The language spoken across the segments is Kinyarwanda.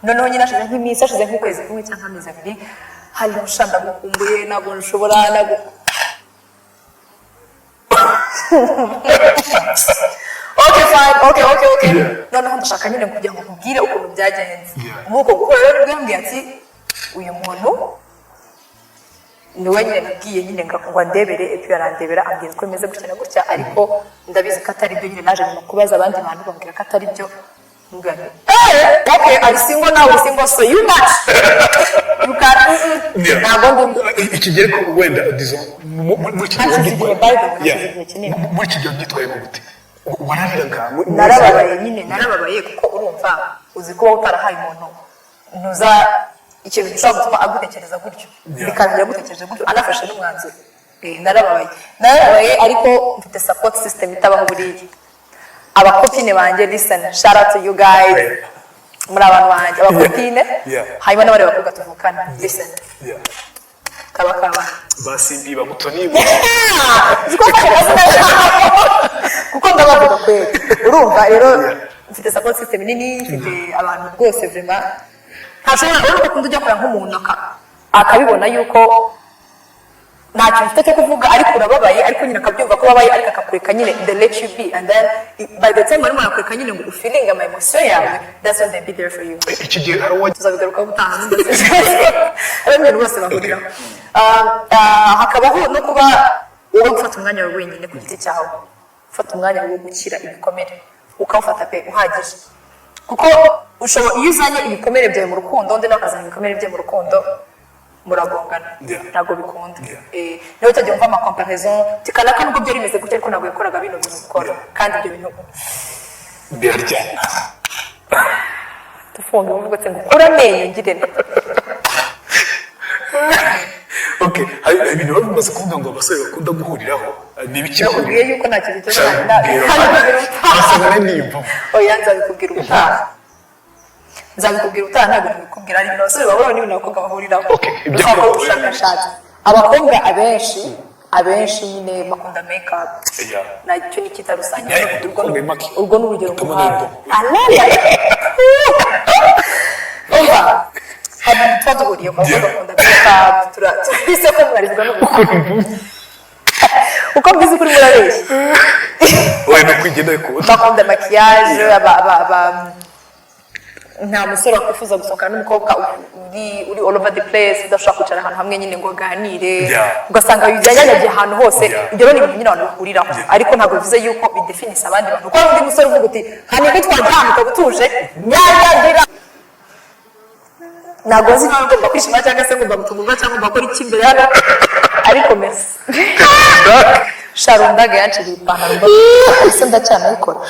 Noneho nyine hashize nk'iminsi, hashize nk'ukwezi kumwe cyangwa amezi 2, hari usha ndagukumbuye, ntabwo nshobora, ntabwo. Okay, fine, okay. Noneho ndashaka nyine kugira ngo nkubwire ukuntu byagenze. Muri uko guhura rero nibwo yambwiye ati uyu muntu ni we nyine nabwiye nyine ngo andebere. Epfo arandebera, ambwira ko bimeze gutya na gutya, ariko ndabizi ko atari byo. Nyine naje nyuma kubaza abandi bantu, bambwira ko atari byo. Mbwira nti "Eh, okay, ari single nawe uri single, so you match, you can." Ntabwo ndi Iki gihe ariko wenda, disons, muri iki gihe Hashize igihe, by the way, Yeah. hashize igihe kinini. Muri iki gihe wabyitwayemo gute? Warariraga? Narababaye nyine, narababaye, kuko urumva uzi kuba utarahaye umuntu ntuza ikintu gishobora gutuma agutekereza gutyo, bikarangira agutekereje gutyo, anafashe n'umwanzuro. Narababaye, narababaye, ariko mfite support system itabaho buriya. Abacopine banjye, listen, shout out to you guys, muri abantu banjye, abacopine, hanyuma n'abari bakobwa tuvukana, listen, kaba kaba. Basimbi, bamutoni. Uzi ko mfashe amazina yabo kuko ndabavuga kweli. Urumva rero, mfite support system nini, mfite abantu rwose vraiment ntashobora. Urabona ko ukunda ujya kureba nk'umuntu akabibona yuko nta kintu ufite cyo kuvuga, ariko urababaye, ariko nyine akabyumva ko ubabaye, ariko akakureka nyine, they let you be, and then by the time barimo barakureka nyine ngo ufeelinge ama emotion yawe, that's when they be there for you. Iki gihe hari uwo Tuzabigarukaho ubutaha. Ari ibintu bose bahuriraho. Hakabaho no kuba wowe gufata umwanya wawe wenyine ku giti cyawe, gufata umwanya wo gukira ibikomere, ukawufata pe uhagije, kuko ushobora, iyo uzanye ibikomere byawe mu rukundo, undi nawe akazana ibikomere bye mu rukundo, muragongana. Ntabwo bikunda. Niyo utajya wumva amacomparaison tikanaka, nubwo byari bimeze gutya, ariko ntabwo yakoraga bino bintu ukora, kandi ibyo bintu Biraryana. Tufunge uvuga ati ngo ukure amenyo ngire nte? Okay, hari ibintu baba bamaze kuvuga ngo abasore bakunda guhuriraho, ni ibiki Nakubwiye bahurira? yuko nta kintu cyo Bwira. Wasanga nari niyumvamo. Oya, nzabikubwira ubutaha, nzabikubwira ubutaha, ntabwo nabikubwira. Hari ibintu abasore bahuriraho n'ibintu abakobwa bahuriraho. Okay, ibyo Uzakora abakobwa ubushakashatsi. Abakobwa abenshi nyine bakunda make up. Nacyo ni kita rusange. Yeah, Urwo bakunda make. Urwo ni urugero Bituma nguhaye. nibwo. Alala. Umva, hari ibintu tuba duhuriye ku bakobwa, bakunda make up. Turabise ko mwarizwa n'ubuzima, uko mbizi kuri murabeshya. Wowe ni uko igenda bikunda. Bakunda maquillage. Nta musore wakwifuza gusohokana n'umukobwa uri all over the place, udashobora kwicara ahantu hamwe nyine ngo aganire, ugasanga yanyanyagiye ahantu hose. Ibyo rero ni ibintu nyine abantu bahuriraho, ariko ntabwo bivuze yuko bidefinisa abandi bantu, kuko hari undi musore uvuga uti hani ko twajya ahantu ukaba utuje nyanyagira, ntabwo nzi niba ngomba kwishima cyangwa se ngomba gutungurwa cyangwa ngomba gukora iki imbere hano, ariko merci. Sharundaga yanciriye ipantaro, ese ndacyanayikora?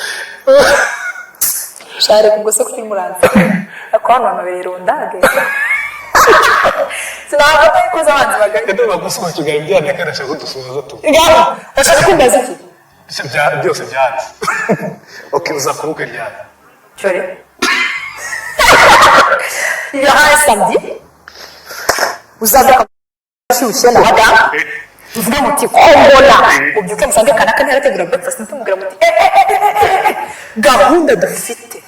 Share ubwo se kuki muranze ako hano hamabereye rundage, sinabona ko abanzi bagari. Ndumva gusohoka ikiganiro byane kandi ashaka kudusuhuza tu. Ngaho bashaka kumbaza iki? Byose byanze. Okay, uzakora ubukwe ryari? Cyore, il y aura un samedi uzaduka ashyushye na madamu, muvuge muti ko mbona ubyuke musange kanaka ntiyarategura breakfast, ntumubwira muti eh eh eh eh eh, eh, gahunda dufite.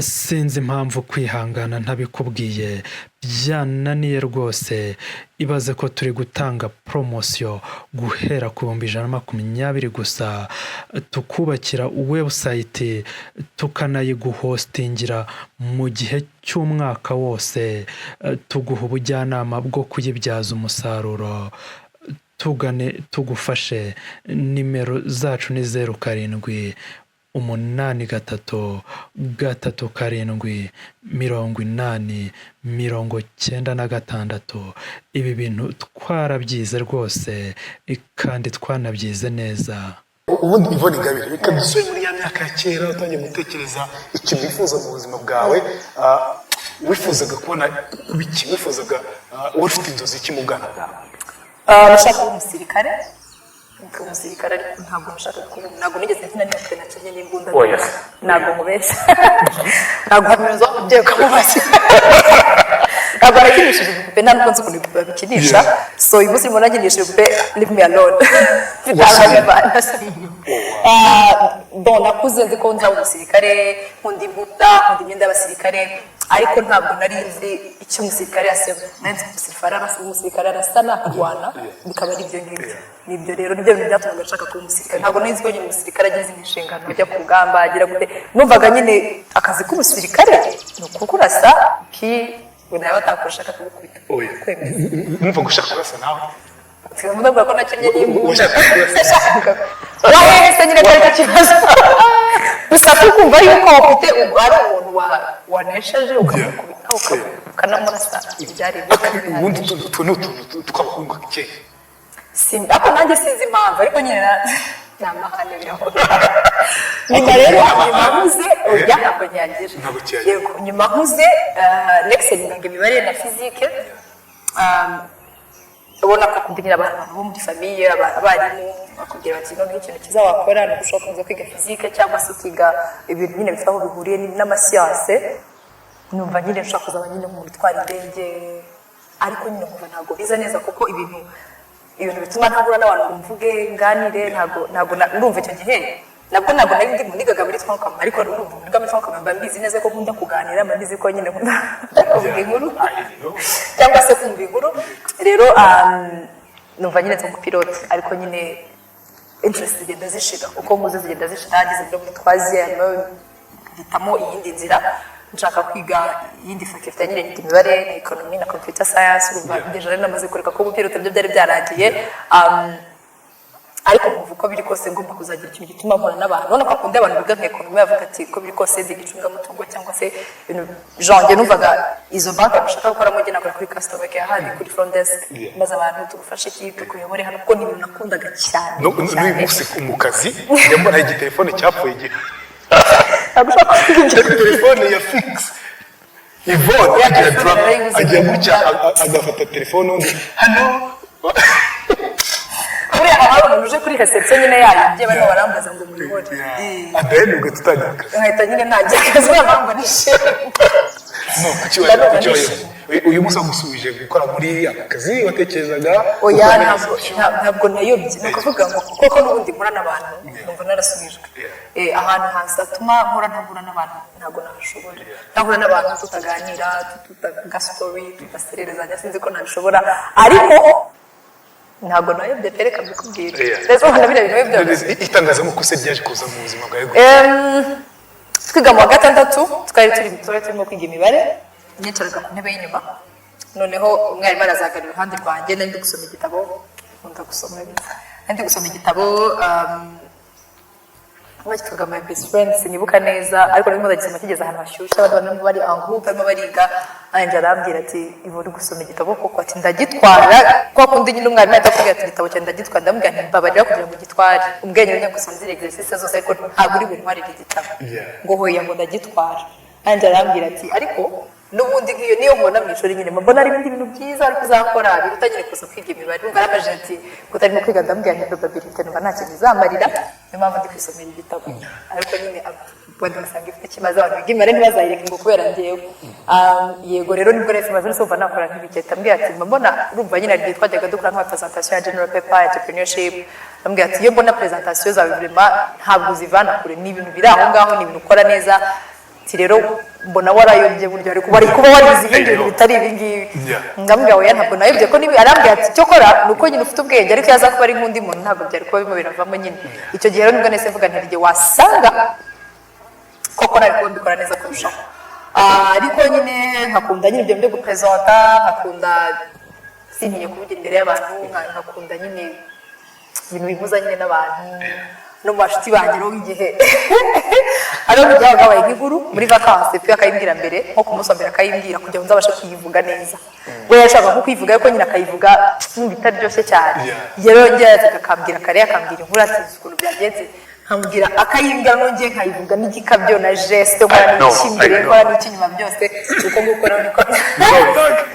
Sinzi impamvu kwihangana ntabikubwiye byananiye rwose. Ibaze ko turi gutanga poromosiyo guhera ku 120,000 gusa, tukubakira website, tukanayiguhostingira mu gihe cy'umwaka wose, tuguha ubujyanama bwo kuyibyaza umusaruro. Tugane tugufashe. Nimero zacu ni 0783 37 80 96. Ibi bintu twarabyize rwose kandi twanabyize neza. Ubundi Yvonne Ingabire, reka dusubire muri ya myaka ya kera utangiye gutekereza ikintu wifuza mu buzima bwawe. Wifuzaga kubona kuba iki? Wifuzaga, wari ufite inzozi iki mu bwana bwawe? Nashaka kuba umusirikare, kuba umusirikare, ariko ntabwo nashaka kuba, ntabwo nigeze nkina n'umutwe nakinnye n'imbunda. Oya. Ntabwo nkubeshya, ntabwo umuyobozi w'umubyeyi ukamubaza. Ntabwo nakinishije ibipupe, nta nubwo nzi ukuntu ibipupe babikinisha. So uyu munsi ndimo nakinisha ibipupe, leave me alone. Ah, bon, nakuze nzi ko nzaba umusirikare, nkunda imbunda, nkunda imyenda y'abasirikare, ariko ntabwo nari nzi icyo umusirikare asema. Nari nzi ko umusirikare arasana, akarwana, bikaba ari ibyo ngibyo. Nibyo rero, nibyo bintu byatumaga nshaka kuba umusirikare. Ntabwo nari nzi ko nyine umusirikare agira izindi nshingano, ajya ku rugamba, agira gute. Numvaga nyine akazi k'umusirikare ni ukukurasa, ki ngo nawe atakurusha akakugukubita. Oya. Kwemeza. Numva ushaka kurasa nawe. Ndavuga ko nakinnye n'imbunda. Ushaka kurasa. Wahehe se nyine ko aricyo kibazo gusa, tukumva yuko ufite ari umuntu wanesheje ukamukubita, ukanamurasa, byari Ubundi utu ni utuntu tw'abahungu kera. Ariko nanjye sinzi impamvu, ariko nyine ni amahane biraho. Nyuma rero, nyuma nkuze, oya, ntabwo ntiyagira. Ntabwo kiyagira. Yego, nyuma nkuze nexcelingaga imibare na physique. Ubona ko akunda nyine abantu bo muri famille, abarimu bakubwira bati: "Noneho ikintu cyiza wakora ni ugushobora kuza kwiga physique cyangwa se ukiga ibintu nyine bifite aho bihuriye n'amasiyanse." Numva nyine nshobora kuzaba nyine nk'umuntu utwara indege, ariko nyine nkumva ntabwo biza neza, kuko ibintu bituma ntahura n'abantu ngo mvuge, nganire, ntabwo ndumva icyo gihe nabwo ntabwo nari ndi nigaga muri tronc commun, ariko urumva niga muri tronc commun mba mbizi neza ko nkunda kuganira, mba mbizi ko nyine nkunda kuvuga inkuru cyangwa se kumva inkuru. Rero numva nyine nzi umupilote, ariko nyine interest zigenda zishira uko nkuze, zigenda zishira. Ngeze muri troisième mpitamo iyindi nzira, nshaka kwiga iyindi faculté nyine, niga imibare na economy na computer science. Urumva déjà nari namaze kureka ko umupilote byo byari byarangiye. Ariko nkumva uko biri kose ngomba kuzagira ikintu gituma mpura n'abantu. Ubona ko akunda abantu biga nka economy, bavuga ati uko biri kose nziga icungamutungo cyangwa se ibintu genre. Numvaga izo banki bashaka gukoramo, njye nakora kuri customer care, handi kuri front desk, maze abantu tugufashe iki, tukuyobore hano, kuko ni ibintu nakundaga cyane. N'uyu Cyane. munsi mu kazi njya mbona igitelefone cyapfuye igihe Ntabwo ushobora kuvuga ibyo. Telefone ya fixe, Yvonne Ya agira telefone drama, narayibuze. agira gutya agafata telefone, undi hano. Buriya haba hari umuntu uje kuri reception nyine yayo, ibyo barimo barambaza ngo muyobore. Adaheni ugahita utangira akazi. Nkahita nyine ntangira akazi, uriya mpamvu nishimye. No kuki Ndabona kuki nishimye. Uyu munsi wagusubije gukora muri aka kazi watekerezaga Oya. gukora Ntabwo neza? ntabwo nayobye. Ni ukuvuga ngo kuko n'ubundi mpura n'abantu, numva narasubijwe. Ahantu hatuma nkora ntahura n'abantu ntabwo nahashobora. Ntahura n'abantu, tutaganira, tutavuga story, tudasererezanya, sinzi ko nabishobora. Ariko ntabwo nayobye pe, reka mbikubwire. Ndetse ubona biriya bintu byose. Itangazamakuru se ryaje kuza mu buzima bwawe gute? Twiga mu wa gatandatu, twari turimo kwiga imibare, nicaraga ku ntebe y'inyuma, noneho umwarimu arazagara iruhande rwanjye. Nari ndi gusoma igitabo, nkunda gusoma, nari ndi gusoma igitabo cyitwaga My Best Friend, sinibuka neza, ariko narimo ndagisoma kigeze ahantu hashyushye, abandi barimo bari en groupe, barimo bariga. Anjye arambwira ati: "Ibo uri gusoma igitabo koko?" Ati: "Ndagitwara." Kwa kundi nyine umwarimu ahita akubwira ati: "Igitabo cyawe ndagitwara." Ndamubwira nti: "Mbabarira kugira ngo ugitware, ubwenge njya gusoma ziriya exercice zose, ariko ntabwo uri buntwarire igitabo." Ngo: "Hoya," ngo: "Ndagitwara." Anjye arambwira ati: "Ariko n'ubundi nk'iyo niyo nkubona mu ishuri nyine mbona ari ibindi bintu byiza ariko uzakora biruta nyine kuza kwiga imibare." Urumva yarambajije ati: "Kutarimo kwiga?" Ndamubwira nti: "Probabilité numva nta kintu izamarira, niyo mpamvu ndi kwisomera igitabo." Ariko nyine wenda usanga ifite ikibazo, abantu biga imibare ntibazayireke ngo kubera njyewe. Yego rero, nibwo rero maze numva nakora nk'ibiketa. Mbwira ati: "Mba mbona urumva nyine hari igihe twajyaga dukora nka presentation ya general paper, entrepreneurship." Ndamubwira ati: "Iyo mbona presentation zawe, vraiment ntabwo uzivana kure, ni ibintu biri aho ngaho, ni ibintu ukora neza." Ati: "Rero mbona warayobye buryo, ariko wari kuba warize ibindi bintu bitari ibi ngibi." Ndamubwira: "Oya, ntabwo nayobye." Ko nibi arambwira ati: "Cyo kora ni uko nyine ufite ubwenge, ariko iyo aza kuba ari nk'undi muntu ntabwo byari kuba birimo biravamo nyine." Icyo gihe rero nibwo nahise mvuga nti: "Igihe wasanga koko nari kuba mbikora neza kurushaho." Ariko nyine nkakunda nyine ibyo byo gupresenta, nkakunda sintinye kuvugira imbere y'abantu, nkakunda nyine ibintu bihuza nyine n'abantu no mu bashuti banjye. Rero igihe ariho byabaga habaye nk'inkuru muri vacances pe, akayimbwira mbere, nko ku munsi wa mbere akayimbwira kugira ngo nzabashe kuyivuga neza. We yashakaga nko kuyivuga, ariko nyine akayivuga numva itaryoshye cyane. Rero njye akambwira kare, akambwira inkuru, ati: "Uzi ukuntu byagenze?" Nkamubwira, akayimbwira, nongeye nkayivuga n'igikabyo na geste, nkora n'iki imbere, nkora n'iki inyuma, byose uko nguko. Rero niko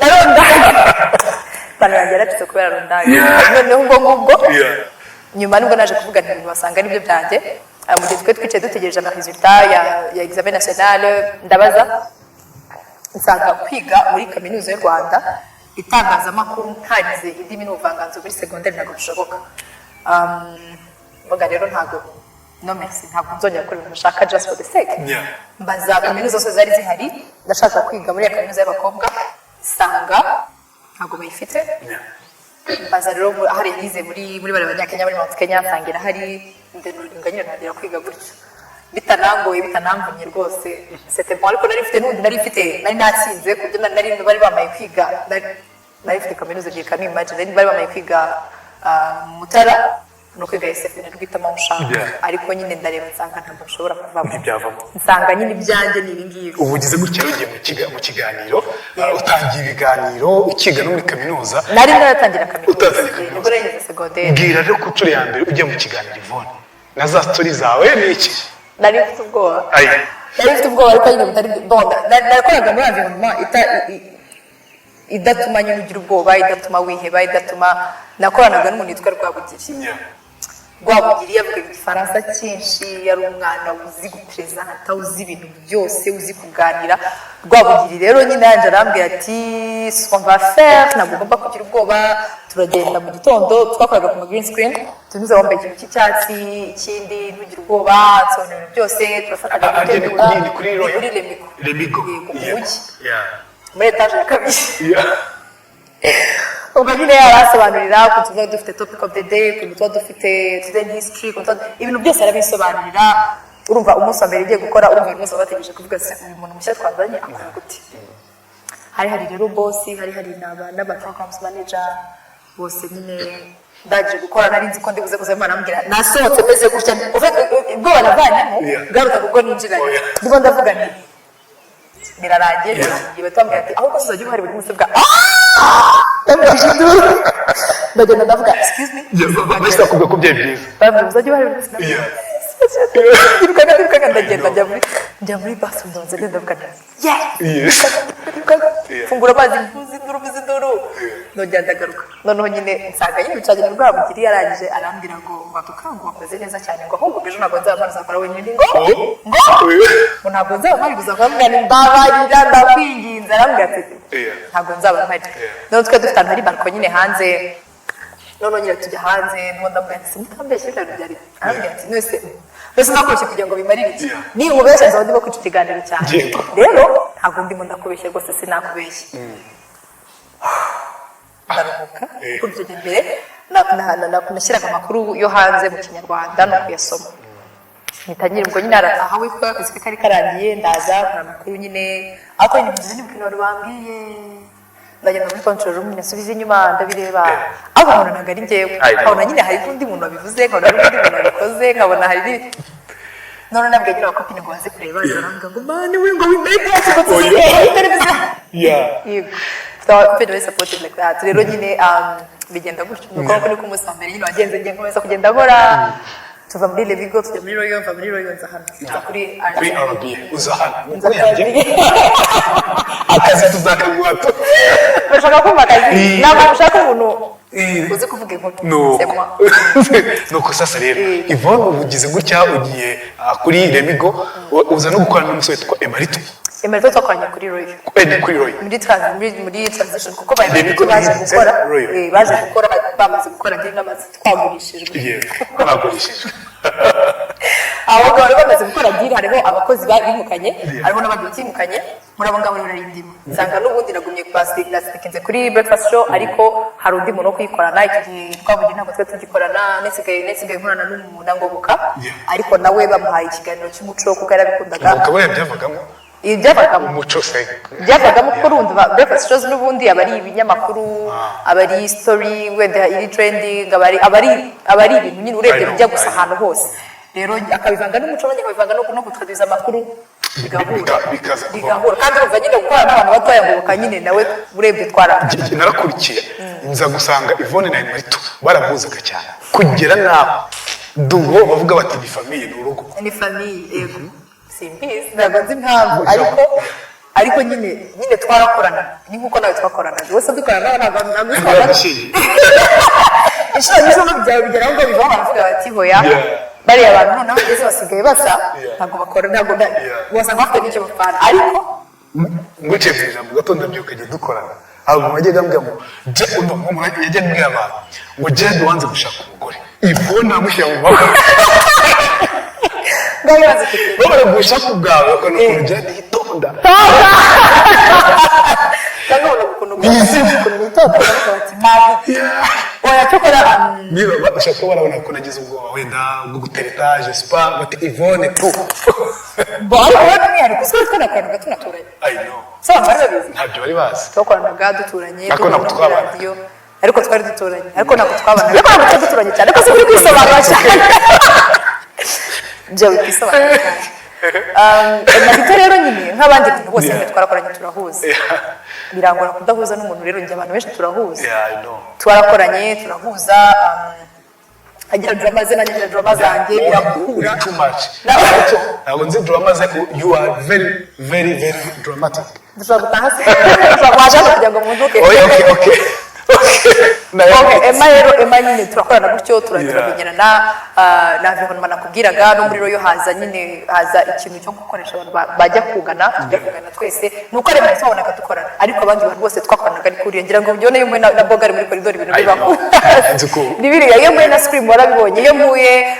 narondaga, ipantaro yanjye yaracitse kubera rondaga. Noneho ubwo ngubwo nyuma nibwo naje kuvuga nti ibintu basanga aribyo byanjye. Mu gihe twe twicaye dutegereje ama résultat ya examen national, ndabaza Nsanga kwiga muri Kaminuza y'u Rwanda itangazamakuru ntarize indimi n'ubuvanganzo muri segonderi ntabwo bishoboka. Mvuga rero ntabwo, no merci, ntabwo nzongera gukora ibintu nshaka just for the sake. Mbaza kaminuza zose zari zihari, ndashaka kwiga muri ya kaminuza y'abakobwa, nsanga ntabwo bayifite. Mbaza rero hari nize muri bari Abanyakenya muri Mount Kenya, nsanga irahari, ndenuringa nyine ntangira kwiga gutyo bitanangoye, bitanamvunye rwose. C'était bon, ariko nari mfite n'ubundi nari mfite, nari natsinze ku buryo nari bari bamaye kwiga, nari mfite kaminuza ebyiri, can you imagine? Nari bari bamaye kwiga Mutara no kwiga SF, nari guhitamo aho nshaka. Ariko nyine ndareba nsanga ntabwo nshobora kuvamo. Ntibyavamo. Nsanga nyine ibyanjye ni ibi ngibi. Ubu ugize gutya ugiye mu kiganiro, utangiye ibiganiro ukiga no muri kaminuza. Nari naratangira kaminuza. Utatangira kaminuza. Nibwo nari ngeze segonderi. Bwira rero ku nshuro ya mbere ujya mu kiganiro, Yvonne, na za story zawe ni iki? Nari mfite ubwoba. Ayi. Nari mfite ubwoba, ariko nyine butari bon. Nakoraga muri environnement idatuma nyine ugira ubwoba, idatuma wiheba, idatuma. Nakoranaga n'umuntu witwa Rwabugiri. Rwabugiri yavugaga Igifaransa cyinshi, yari umwana uzi guperezanta, uzi ibintu byose, uzi kuganira. Rwabugiri rero nyine yanjye arambwira ati: "Ce qu'on va faire, ntabwo ugomba kugira ubwoba." Turagenda mu gitondo, twakoraga ku ma green screen, tunyuze wambaye ikintu cy'icyatsi, ikindi, ntugire ubwoba, nsobanura ibintu byose, turafatanya Harya ni gutegura. Ni kuri Royal? Kuri Lemigo. Lemigo. Yego, mu mujyi, muri etaje ya kabiri. Ubwo nyine yarasobanurira ukuntu tuba dufite topic of the day, ukuntu tuba dufite today in history, ukuntu ibintu byose arabisobanurira. Urumva umunsi wa mbere ugiye gukora, urumva buri wese bategereje kuvuga se: "Uyu muntu mushya twazanye akora gute?" Hari rero boss, hari n'aba programs manager bose. Nyine ndangije gukora, nari nzi ko ndi buze kuza, arambwira, nasohotse meze gutya. En fait, ubwoba navanyemo bwarutaga ubwo ninjiranye. Ndimo ndavuga nti birarangiye, birarangiye. Batambwira ati: "Ahubwo tuzajya uhari buri munsi." Bwa ndamubwije induru, ndagenda ndavuga: "Excuse me." Bahise bakubwira ko byari byiza. Bambwira: "Uzajya uhari buri munsi." Ndirukanka, ndirukanka, ndagenda njya muri bathroom, ndabanza ngenda ndavuga nti: "Yes!" Ndirukanka, fungura amazi, mvuza induru, mvuza induru, nongera ndagaruka. Noneho nyine nsanga nyine bicaranye na Rwabugiri, yarangije arambwira ngo batuka ngo wakoze neza cyane, ngo ahubwo ejo ntabwo nzaba mpari, uzakora wenyine, ngo ntabwo nzaba mpari, uzakora. Mbwira nti: "Mbabarira, ndakwinginze." Arambwira ati: "Ntabwo nzaba mpari." Noneho twari dufite ahantu hari balcon nyine hanze, noneho nyine tujya hanze, ndimo ndamubwira ati: "Simutambeshye, ibintu byari." Arambwira ati: "None mbese ndakubeshye kugira ngo bimarire iki? Niba nkubeshya nzaba ndimo kwica ikiganiro cyanjye." Rero ntabwo ndimo ndakubeshya rwose, sinakubeshya. Ndaruhuka, kuko icyo gihe mbere nashyiraga amakuru yo hanze mu Kinyarwanda no kuyasoma. Mpita nyine ubwo nyine arataha we, kuko akazi ke kari karangiye, ndaza nkora amakuru nyine, ariko nyine mbizi nibuka ibintu bambwiye. Ndagenda muri control room, nasubiza inyuma ndabireba, ariko nkabona ntabwo ari njyewe. I know. Nkabona nyine hari n'undi muntu wabivuze, nkabona hari n'undi muntu wabikoze, nkabona hari none nabwiye nyine abakopine ngo baze kureba, barambwira ngo: "Man we," ngo: "we made it," ngo tusigaye televiziyo. Yego, mfite abakopine bari supportive like that. Rero nyine bigenda gutyo, nuko niko umunsi wa mbere nyine wagenze. Ngiye nkomeza kugenda nkora, tuva muri Levigo tujya muri Royal, mva muri Royal nza hano, nza kuri Kuri RBA. RBA uza hano. Nza Mukuru yanjye, kuri RBA. Akazi tuzakaguha tu. Bashaka kumva akazi? Ntabwo mushaka umuntu uzi kuvuga inkuru? Nuko. C'est moi. Nuko sasa rero, Yvonne, ubu ugize gutya ugiye kuri Lemigo, uza no gukorana n'umusore witwa Emarito. Emerito twakoranye kuri Royal. Ni kuri Royal. Muri transition, kuko bari Lemigo baje yahindutse gukora Royal. Baje gukora, bamaze gukora deal n'amazi twagurishijwe. Yeah, bagurishijwe. Abo ngabo bari bamaze gukora deal, hariho abakozi bimukanye, hariho n'abandi batimukanye. Muri abo ngabo rero nari ndimo, nsanga n'ubundi nagumye nasitinze kuri breakfast show, ariko hari undi muntu wo kuyikorana. Icyo gihe twabugiye ntabwo twari tugikorana, nesigaye nkorana n'umuntu na Ngoboka. Ariko nawe bamuhaye ikiganiro cy'umuco kuko yarabikundaga. Ngoboka buriya byavagamo Ibi byavagamo. Umuco se. Byavagamo, kuko urumva breakfast shows n'ubundi aba ari ibinyamakuru, aba ari story wenda iri trending, aba ari ibintu nyine urebye I know, bijya gusa I know. ahantu hose. Rero akabivanga n'umuco, nanjye akabivanga no gutradwiza amakuru, bigahura. Bikaza kuvamo. Bigahura. Kandi urumva nyine gukorana n'abantu batoya, Ngoboka nyine nawe urebye twarangana. Njye narakurikiye, nza gusanga Yvonne na Emarito barahuzaga cyane kugera n'aho duho bavuga bati: "Ni famille, ni urugo." Ni famille, yego. Simbizi, ntabwo nzi impamvu, ariko nyine twarakorana, ni nkuko nawe twakoranaga wese dukorana nawe, ntabwo twabana. Baragushyingiye. Inshuro nyinshi no byaba bigeraho ngo bivaho, baravuga bati: "Hoya." Bariya bantu noneho bageze basigaye basa, ntabwo bakora, ntabwo wasanga bafite n'icyo bapfana, ariko Nguciye mu ijambo gato, ndabyuka njya dukorana, hari umuntu wajyaga ambwira ngo umva, umuntu yajyaga ambwira abantu ngo Jed wanze gushaka umugore, Yvonne amushyira mu maboko. Ngaho ibaze icyo. Babara gushaka ubwawe bakabona ukuntu Jed yitonda. Cyangwa ubona ukuntu witonda, bakavuga bati nabi. Oya, cyokora Niba bashaka kuba barabona ko nagize ubwoba wenda bwo gutera etaje spa, bati Yvonne tu. Bo, ariko wowe n'umwihariko, uzi ko twanakoranaga tunaturanye? I know. Se abantu bari babizi? Ntabyo bari bazi. Twakoranaga duturanye. Ariko ntabwo duhura kuri twabanaga. radiyo, ariko twari duturanye, ariko ntabwo twabanaga, ariko ntabwo twari duturanye cyane, ariko si kuri kwisobanura cyane, byo kwisobanura cyane. Marito rero nyine nk'abandi bantu bose nyine twarakoranye, turahuza. Birangora kudahuza n'umuntu rero, njye abantu benshi turahuza. Yeah, I know. Twarakoranye, turahuza, agira drama ze, nanjye ngira drama zanjye, birahura. Uri too much. Ntabwo nzi drama ze, you are very, very, very dramatic. Dushobora gutaha se? Dushobora waje hano kugira ngo munduke? Oh, yeah, okay. Nayo. Okay, Emma rero, Emma nyine turakorana gutyo, turamenyerana, na environment nakubwiraga, no muri Royal haza nyine, haza ikintu cyo gukoresha abantu bajya kugana, tujya kugana twese. Ni uko ari twabonaga dukorana, ariko abandi bantu bose twakoranaga ari kuriya, ngira ngo mbyone iyo mpuye na Bogari muri koridoro, ibintu I bibaho. know. Nzi ko- Ni biriya, iyo mpuye na Scream warabibonye, iyo mpuye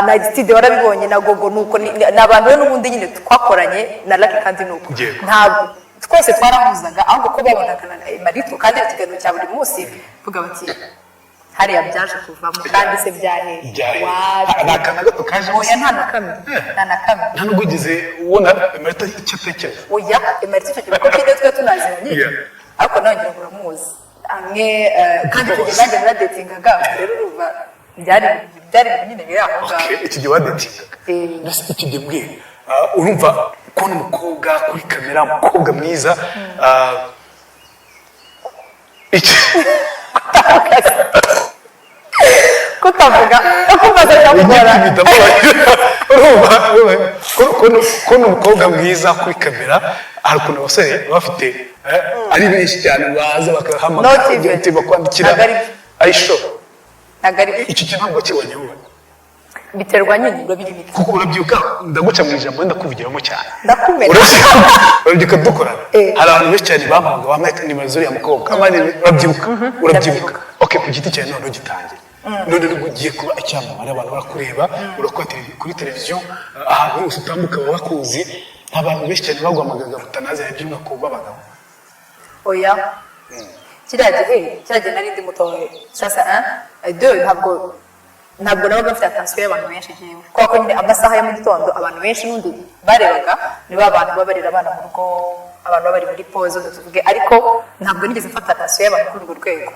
na Aristide warabibonye, na Gogo nuko, ni abantu rero n'ubundi nyine twakoranye na Lucky, kandi nuko ntabwo twese twarahuzaga, ahubwo ko babonaga na Marito kandi ari ikiganiro cya buri munsi, vuga bati hariya byaje kuvamo, kandi se byahe? Byahe? Wapi. Nta kantu na gato kaje? Oya, nta na kamwe, nta na kamwe. Nta nubwo wigeze ubona Emerita icyo atekereza? Oya, Emerita icyo gihe kuko twige twe tunaziranye, ariko nawe ngira ngo uramuzi amwe, kandi icyo gihe nanjye naradetingaga, rero urumva byari ibintu nyine biri aho ngaho. Okay, iki gihe wadetingaga? Eh. Mbese iki gihe mbwira, urumva kubona umukobwa kuri kamera, umukobwa mwiza, iki Kutavuga kumaze biramugora. Urumva kubona umukobwa mwiza kuri kamera, hari ukuntu abasore baba bafite, ari benshi cyane baza bakahamagara, Not even. ugira bakwandikira. Ntabwo ari byo. Ayisho. Ntabwo ari byo. Icyo kintu ntabwo wakibonye wowe? Biterwa nyine, urabiribika. Kuko urabyuka, ndaguca mu ijambo, wenda kuvugiramo cyane. Ndakumena. Urabyibuka dukorana, Eh. hari abantu benshi cyane bampaga, bampaye nimero z'uriya mukobwa. Urabyibuka, urabyibuka? Ndabyibuka. Okay, ku giti cyawe none ugitangira, none nubwo ugiye kuba icyamamare, abantu barakureba, urakora kuri televiziyo, ahantu hose utambuka baba bakuzi, nta bantu benshi cyane baguhamagaga mutanazi by'umwaka b'abagabo? Oya, kiriya gihe nari ndi mutoya, sasa un, deux, ntabwo nabaga mfite attention y'abantu benshi jewe, kubera ko nyine amasaha ya mu gitondo abantu benshi n'undi barebaga ni ba bantu baba barera abana mu rugo, abantu baba bari muri pause tuvuge, ariko ntabwo nigeze mfata attention y'abantu kuri urwo rwego,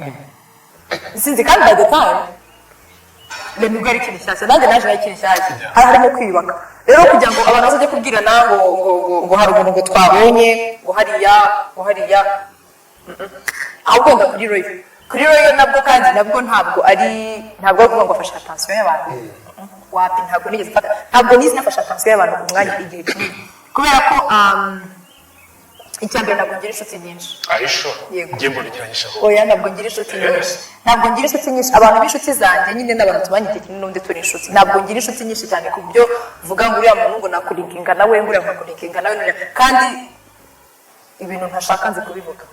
sinzi. Kandi by the time nibwo ari ikintu gishyashya, nanjye naje ari ikintu gishyashya, hari harimo kwiyubaka. Rero kugira ngo abantu bazajye kubwirana ngo hari umuntu ngo twabonye ngo hariya, ngo hariya, ahubwo wenda kuri Royal nabwo, kandi nabwo ntabwo ari ukuvuga ngo afashe attention y'abantu. Wapi, ntabwo nigeze mfata, ntabwo nize nafashe attention y'abantu ku mwanya igihe kinini, kubera ko icya mbere, ntabwo ngira inshuti nyinshi. Ayisho. Yego. Ngiye mbona ugereranyije aho. Oya, ntabwo ngira inshuti nyinshi, ntabwo ngira inshuti nyinshi. Abantu b'inshuti zanjye nyine ni abantu tubanye igihe kinini n'undi turi inshuti. Ntabwo ngira inshuti nyinshi cyane ku buryo vuga ngo uriya muntu ngo nakulinkinga nawe, ngo uriya nkakulinkinga nawe, kandi ibintu ntashaka nzi kubivuga.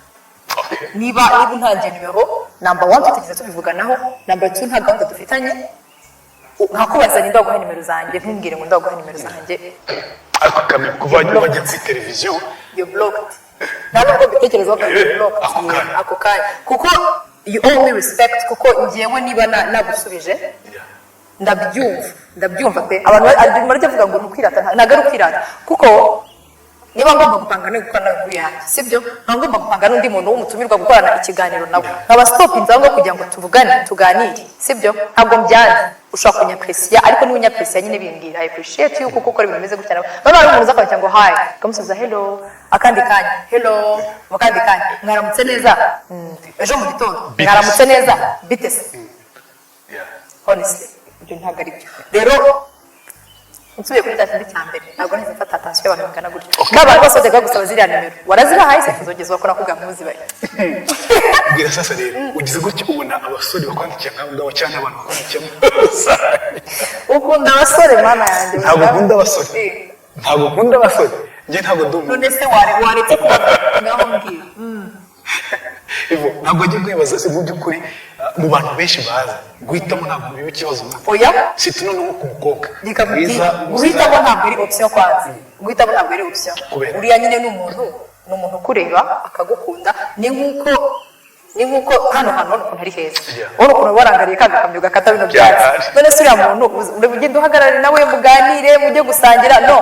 Niba untangiye nimero, number one, tutigeze tubivuganaho, number two, nta gahunda dufitanye, nkakubaza ni ndaguha nimero zanjye, ntumbwire ngo ndaguha nimero zanjye. Ariko kamera kuva wajya kuri televiziyo. You're blocked. Nta nubwo mbitekerezaho ko you're blocked. Ako kanya. Ako kanya, kuko you owe me respect, kuko njyewe niba nagusubije, ndabyumva pe. Abantu barajya bavuga ngo ni ukwirata. Ntabwo ari ukwirata, kuko niba ngomba gupanga no gukorana nawe inkuru yanjye, sibyo, nkaba ngomba gupanga n'undi muntu w'umutumirwa gukorana ikiganiro nawe, nkaba stopinze aho ngaho kugira ngo tuvugane, tuganire, sibyo, ntabwo mbyanze. Ushobora kunyapresiya, ariko niba unyapresiya nyine bimbwira "I appreciate you" kuko ukora ibintu bimeze gutya nawe. Baba ari umuntu uza kwandikira ngo "Hi", ukamusubiza "Hello", akandi kanya "Hello", mu kandi kanya "Mwaramutse neza". Ejo mu gitondo Bite. "Mwaramutse neza, bite se?" Honestly, ibyo ntabwo ari byo. Rero nsubiye kuri cya kindi cya mbere, ntabwo nigeze mfata attention y'abantu bangana gutyo. N'abantu bose bajyaga bagusaba ziriya nimero, warazibahaye se? Kuzogezwa ko nakubwira ntuzibahe. Bwira sasa rero, ugize gutya ubona abasore bakwandikiye nk'abo ngabo cyangwa abantu bakwandikiye muri rusange? Ukunda abasore, mana yanjye! Ntabwo nkunda abasore. Eh. Ntabwo nkunda abasore. Njye ntabwo ndi umuntu. None se waretse kuba ngaho mbwira? Ivo, ntabwo ajya kwibaza se mu by'ukuri, mu bantu benshi baza guhitamo ntabwo biba ikibazo? Oya. Si noneho ku mukobwa Reka mwiza. Guhitamo ntabwo ari option kwanza, guhitamo ntabwo ari option. Kubera? Uriya nyine ni umuntu ukureba akagukunda. Ni nk'uko hano hantu ubona ukuntu ari heza, ubona ukuntu warangariye ka gakamyo gakata bino byatsi. None se uriya muntu ugenda uhagarare nawe muganire, mujye gusangira? No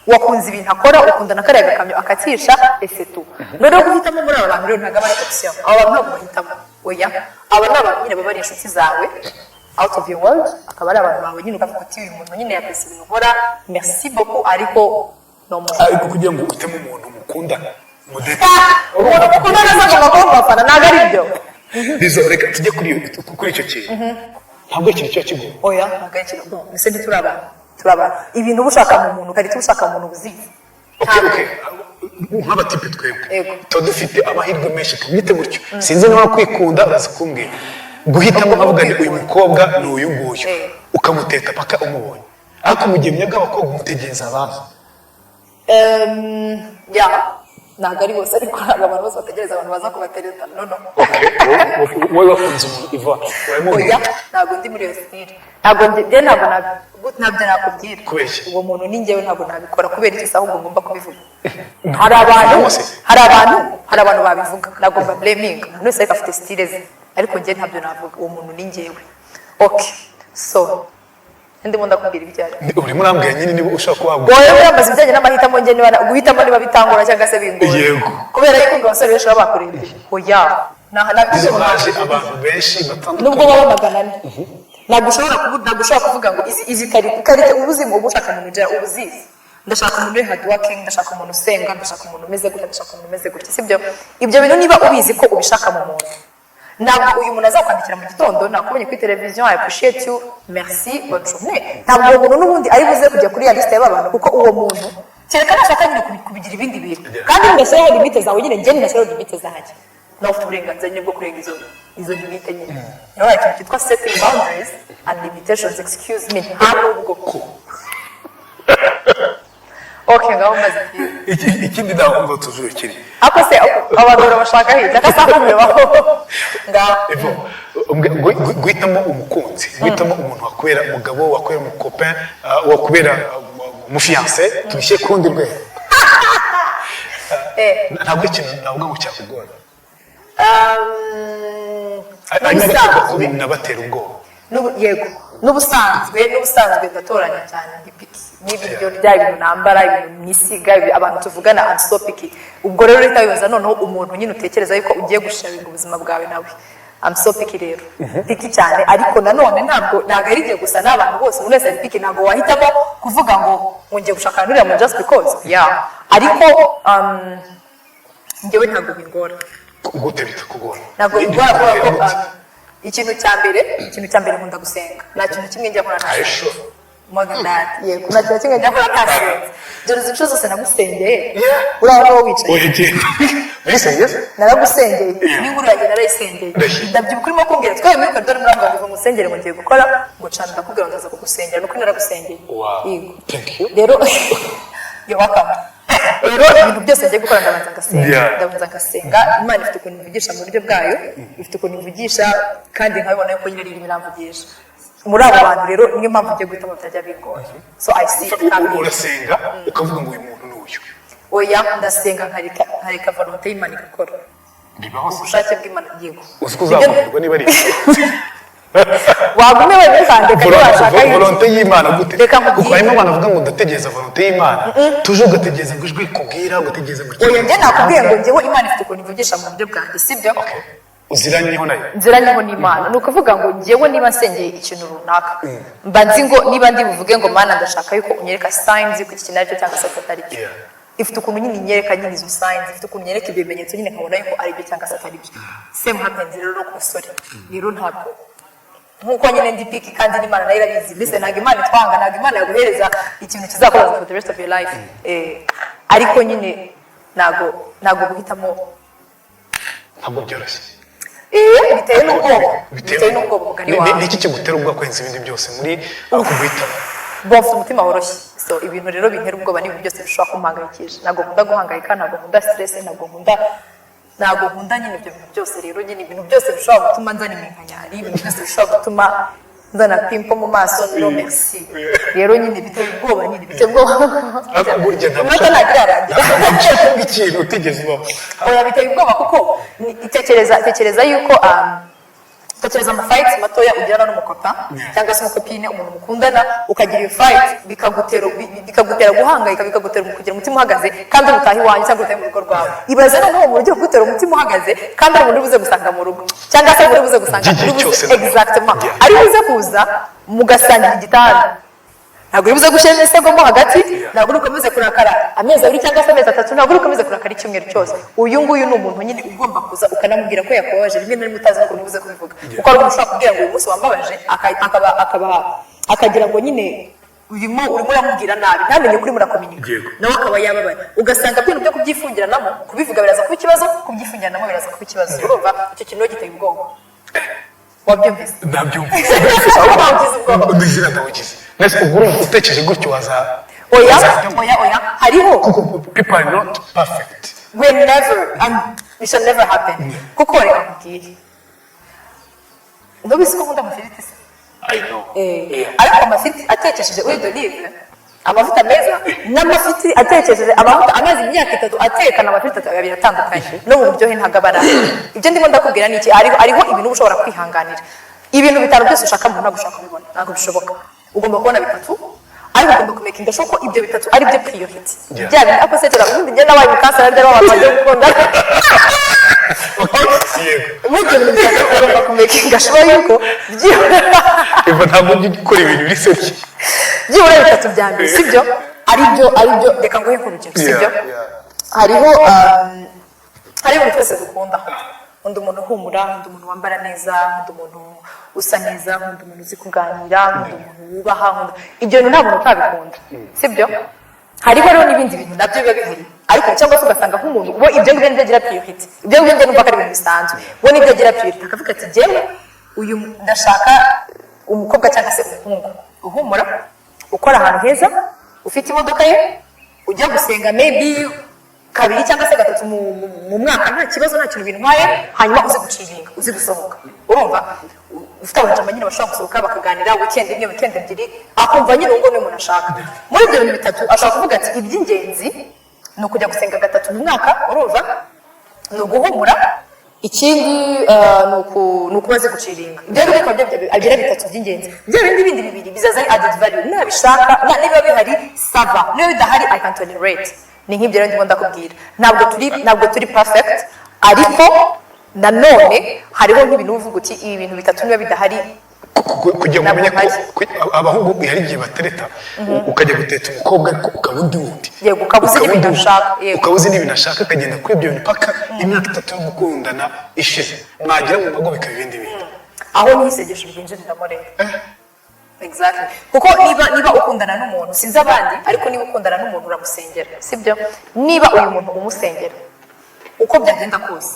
wakunze ibintu akora, ukunda na kariya gakamyo akatisha esetu. Noneho guhitamo muri aba bantu rero ntabwo aba ari option. Aba bantu ntabwo bahitamo, oya. Aba ni abantu nyine baba ari inshuti zawe out of your world, akaba ari abantu bawe nyine ukavuga uti: "Uyu muntu nyine yakoze ibintu nkora, merci beaucoup, ariko no more." Ariko kugira ngo uhitemo umuntu mukundana, mudate. Umuntu mukundana neza agomba kuba umufana, ntabwo ari byo. Lizo, reka tujye kuri icyo kintu. Ntabwo ikintu kiba kigoye. Oya, ntabwo ari ikintu. Bon, ese ntituri abantu? Turi abantu. Ibintu uba ushaka mu muntu, ukarita uba ushaka mu muntu ubuzizi. Okay, nk'abatipe twebwe tuba dufite amahirwe menshi, tubyite gutyo, sinzi niba kwikunda, uraza kumbwira, guhitamo nkavuga ni uyu mukobwa, ni uyu nguyu, ukamuteta paka umubonye. Ariko mu gihe mwebwe abakobwa mutegereza abandi. Ya, ntabwo ari bose, ariko ntabwo abantu bose bategereza abantu baza kubatereta, no. Okay, wowe wakunze umuntu, Iva, uramubwira? Oya, ntabwo ndi muri iyo style, ntabwo njye ntabwo ntabyo nakubwira. Kubera iki? Uwo muntu ni njyewe, ntabwo nabikora. Kubera iki se ahubwo ngomba kubivuga? Hari abantu Cyangwa se? hari abantu babivuga, ntabwo mba blaminga umuntu wese, ariko afite style ze, ariko njye ntabyo navuga. Uwo muntu ni njyewe. Okay, so ndimo ndakubwira ibyo ari Urimo urambwira nyine niba ushaka kuba wabwira. Wowe urambaza ibijyanye n'amahitamo, njye niba guhitamo niba bitangora cyangwa se bingora? Yego. Kubera yuko ngo abasore benshi baba bakurebye? Oya, Izo haje abantu benshi batandukanye. Nubwo baba 400, ntabwo ushobora kuvuga ngo izi qualité uba uzi ngo uba ushaka umuntu ugera uba uzizi: ndashaka umuntu uri hard working, ndashaka umuntu usenga, ndashaka umuntu umeze gutya, ndashaka umuntu umeze gutya, sibyo? Ibyo bintu niba ubizi ko ubishaka mu muntu, ntabwo uyu muntu azakwandikira mu gitondo: "Nakubonye kuri televiziyo, I appreciate you, merci, bonne journée." Ntabwo uwo muntu n'ubundi ari buze kujya kuri ya liste y'aba bantu, kuko uwo muntu kereka nashaka nyine kubigira ibindi bintu. Kandi ngashyiraho limite zawe nyine, njye ngashyiraho limite zanjye, nawe ufite uburenganzira nyine bwo kurenga izo limite nyine. Niyo hari ikintu cyitwa setting boundaries and limitations. Excuse me, nta nubwo. Okay, ngaho maze. Ikindi ntabwo ngo tuzure kiri. Ako se abagabo bashaka hirya akasanga bibaho ngaho? Evo, guhitamo umukunzi, guhitamo umuntu wakubera umugabo, wakubera umucopain, wakubera umufiancé, tubishyire ku rundi rwego, ntabwo ikintu navuga ngo cyakugora. Hari n'abakeka ko binabatera ubwoba. Yego, n'ubusanzwe ndatoranya cyane, ndi picky n'ibiryo ndya, ibintu nambara, ibintu nisiga, abantu tuvugana. I'm so picky. Ubwo rero uhita wibaza noneho umuntu nyine utekereza yuko ugiye gusharinga ubuzima bwawe nawe. I'm so picky rero, picky cyane. Ariko nanone ntabwo ari igihe gusa, n'abantu bose, umuntu wese ari picky. Ntabwo wahitamo kuvuga ngo ngiye gushakana n'uriya muntu just because, yeah. Ariko njyewe ntabwo bingora. Gute bitakugora? Ntabwo bingora kubera ko ikintu cya mbere nkunda gusenga. Nta kintu kimwe njya nkora Are you ntasenze. sure? More than that, yego, nta kintu kimwe njya nkora ntasenze. Dore izi nshuro zose nagusengeye, uriya niwo wicaye. Oya, genda muri se. Naragusengeye, n'inkuru yanjye narayisengeye. Ndabyibuka urimo kumbwira, twari muri koridoro, murambwira ngo ngusengere, ngo ngiye gukora, ngo cana, ndakubwira ngo ndaza kugusengera, nuko naragusengeye. Wow. Yego. Thank you. Rero you're welcome. Rero ibintu byose ngiye gukora ndabanza ngasenga. Ndabanza ngasenga. Imana ifite ukuntu ivugisha mu buryo bwayo, ifite ukuntu ivugisha kandi nkabibona yuko nyine irimo iramvugisha muri abo bantu. Rero niyo mpamvu ugiye guhitamo bitajya bingora. So I see it coming. Urasenga ukavuga ngo uyu muntu ni uyu? Oya, ndasenga nkareka volonté y'Imana igakora. Bibaho se? Ubushake bw'Imana, yego. Uzi ko uzakumirwa niba ari ibyo? Wagume wenyine ukandeka niba washaka. Volonté y'Imana gute? Reka nkubwire. Kuko harimo abantu bavuga ngo ndategereza volonté y'Imana, tuje ugategereza ngo ijwi rikubwira, ugategereza ngo Oya, njye nakubwiye ngo njyewe Imana ifite ukuntu ivugisha mu buryo bwanjye, sibyo? Okay. Uziranyeho nayo. Nziranyeho n'Imana. Ni ukuvuga ngo njyewe niba nsengeye ikintu runaka, mba nzi ngo niba ndi buvuge ngo: "Mana, ndashaka yuko unyereka signs yuko iki kintu aricyo cyangwa se atari cyo." Ifite ukuntu nyine inyereka nyine izo signs, ifite ukuntu inyereka ibyo bimenyetso nyine, nkabona yuko ari byo cyangwa se atari byo. Same happens rero no ku basore. Rero ntabwo, nkuko nyine ndi picky, kandi n'Imana nayo irabizi. Listen, ntabwo Imana itwanga, ntabwo Imana yaguhereza ikintu kizakubaza for the rest of your life. Ariko nyine ntabwo guhitamo Ntabwo byoroshye. Biteye n'ubwoba, biteye n'ubwoba, umugani wawe. Ni iki kigutera ubwoba kurenza ibindi byose muri ako guhitamo? Bo mfite umutima woroshye. So ibintu rero bintera ubwoba ni ibintu byose bishobora kumpangayikisha. Ntabwo nkunda guhangayika, ntabwo nkunda stress, ntabwo nkunda nyine ibyo bintu byose. Rero nyine ibintu byose bishobora gutuma nzana iminkanyari, ibintu byose bishobora gutuma nzana pimple mu maso, no merci. Rero nyine biteye ubwoba, nyine biteye ubwoba. Ariko burya ntabwo Iminota ntabwo irarangira. Ntabwo ushaka kuvuga ikintu utigeze ubaho. Oya, biteye ubwoba kuko tekereza yuko tekereza amafight matoya ugirana n'umucopain cyangwa se umucopine, umuntu mukundana, ukagira iyo fight bikagutera guhangayika, bikagutera kugira umutima uhagaze, kandi uri utaha iwanyu cyangwa utahe mu rugo rwawe. Ibaze noneho umuntu ugiye kugutera umutima uhagaze kandi ari umuntu uri buze gusanga mu rugo, cyangwa se uri buze gusanga By'igihe uri buze cyose. Exactement. Yeah. Ari buze kuza mugasangira igitanda, ntabwo uri buze gushyiramo imisego mo hagati, ntabwo uri bukomeze kurakara amezi 2 cyangwa se amezi 3, ntabwo uri bukomeze kurakara icyumweru cyose. Uyu nguyu ni umuntu nyine ugomba kuza ukanamubwira ko yakubabaje, rimwe na rimwe utazi n'ukuntu ubuze kubivuga, kuko hari umuntu ushobora kubwira ngo uyu munsi wambabaje, akaba akagira ngo nyine urimo uramubwira nabi, ntamenye ko urimo urakominika, nawe akaba yababaye. Ugasanga ibintu byo kubyifungiranamo, kubivuga biraza kuba ikibazo, kubyifungiranamo biraza kuba ikibazo. Urumva icyo kintu rero giteye ubwoba. Wabyumvise? Nabyumvise. Wagize ubwoba? Ndizera ndawugize. Nese ubwo urumva utekereje gutyo waza Oya. wazajyamo? Oya, oya, hariho Kuko people are not perfect. We never, and it shall never happen, kuko reka nkubwire, ntubizi ko nkunda amafiriti se? I know. Ariko amafiriti atekesheje huile d'olive, amavuta meza, n'amafiriti atekesheje amavuta amaze imyaka 3 atekana, amafiriti abiri atandukanye, no mu buryohe ntabwo aba ari amwe. Ibyo ndimo ndakubwira ni iki? Hariho ibintu uba ushobora kwihanganira. Ibintu bitanu byose ushaka mu ntabwo ushobora kubibona, ntabwo bishoboka. Ugomba kubona bitatu, ariko ugomba kumakinga sure ko ibyo bitatu ari byo priority. Bya bintu ako setera ubundi njye nabaye mukansara ryari w'abantu bagiye gukunda. Muri ibyo bintu bitatu ugomba kumakinga sure yuko byibura Eva, ntabwo ujya ukora ibintu biri sérieux. Byibura bitatu bya mbere, sibyo? Aribyo. Reka nguhe nk'urugero, sibyo? Hariho hariho ibintu twese dukunda. Nkunda umuntu uhumura, nkunda umuntu wambara neza, nkunda umuntu usa neza, nkunda umuntu uzi kuganira, nkunda umuntu wubaha, nkunda ibyo bintu. Nta muntu utabikunda, sibyo? Hariho rero n'ibindi bintu nabyo biba bihari, ariko cyangwa se ugasanga nk'umuntu we ibyo ngibyo nibyo agira priority. Ibyo ngibyo njye numva ko ari ibintu bisanzwe, we nibyo agira priority, akavuga ati jyewe uyu ndashaka umukobwa cyangwa se umuhungu uhumura, ukora ahantu heza, ufite imodoka ye, ujya gusenga maybe kabiri cyangwa se gatatu mu mwaka, nta kibazo, nta kintu bintwaye, hanyuma uzi guchillinga, uzi gusohoka. Urumva ufite abajama nyine bashobora gusohoka bakaganira weekend imwe, weekend ebyiri, akumva nyine uwo nguwo niwe umuntu ashaka. Muri ibyo bintu bitatu ashobora kuvuga ati iby'ingenzi ni ukujya gusenga gatatu mu mwaka, urumva, ni uguhumura, ikindi ni ukuba azi guchillinga. Ibyo ngibyo bikaba byo agira bitatu by'ingenzi. Bya bindi bibiri bizaza ari added value nabishaka, niba bihari ça va, niba bidahari I can tolerate. Ni nk'ibyo rero ndimo ndakubwira. Ntabwo turi perfect, ariko nanone hariho nk'ibintu uvuga uti ibi bintu bitatu niba bidahari Kugira ngo umenye ko Ntabwo. Abahungu hari igihe batereta, ukajya guteta umukobwa ariko ukaba undi wundi. Yego, ukaba uzi n'ibintu undi ashaka, wundi. yego. Ukaba uzi n'ibintu ashaka, akagenda kuri ibyo bintu paka imyaka 3 yo gukundana ishize, mwagera mu mago bikaba ibindi bintu. Aho niho isengesho ryinjiriramo rero. Exactly, kuko niba ukundana n'umuntu, sinzi abandi, ariko niba ukundana n'umuntu uramusengera, sibyo? Niba uyu muntu umusengera, uko byagenda kose,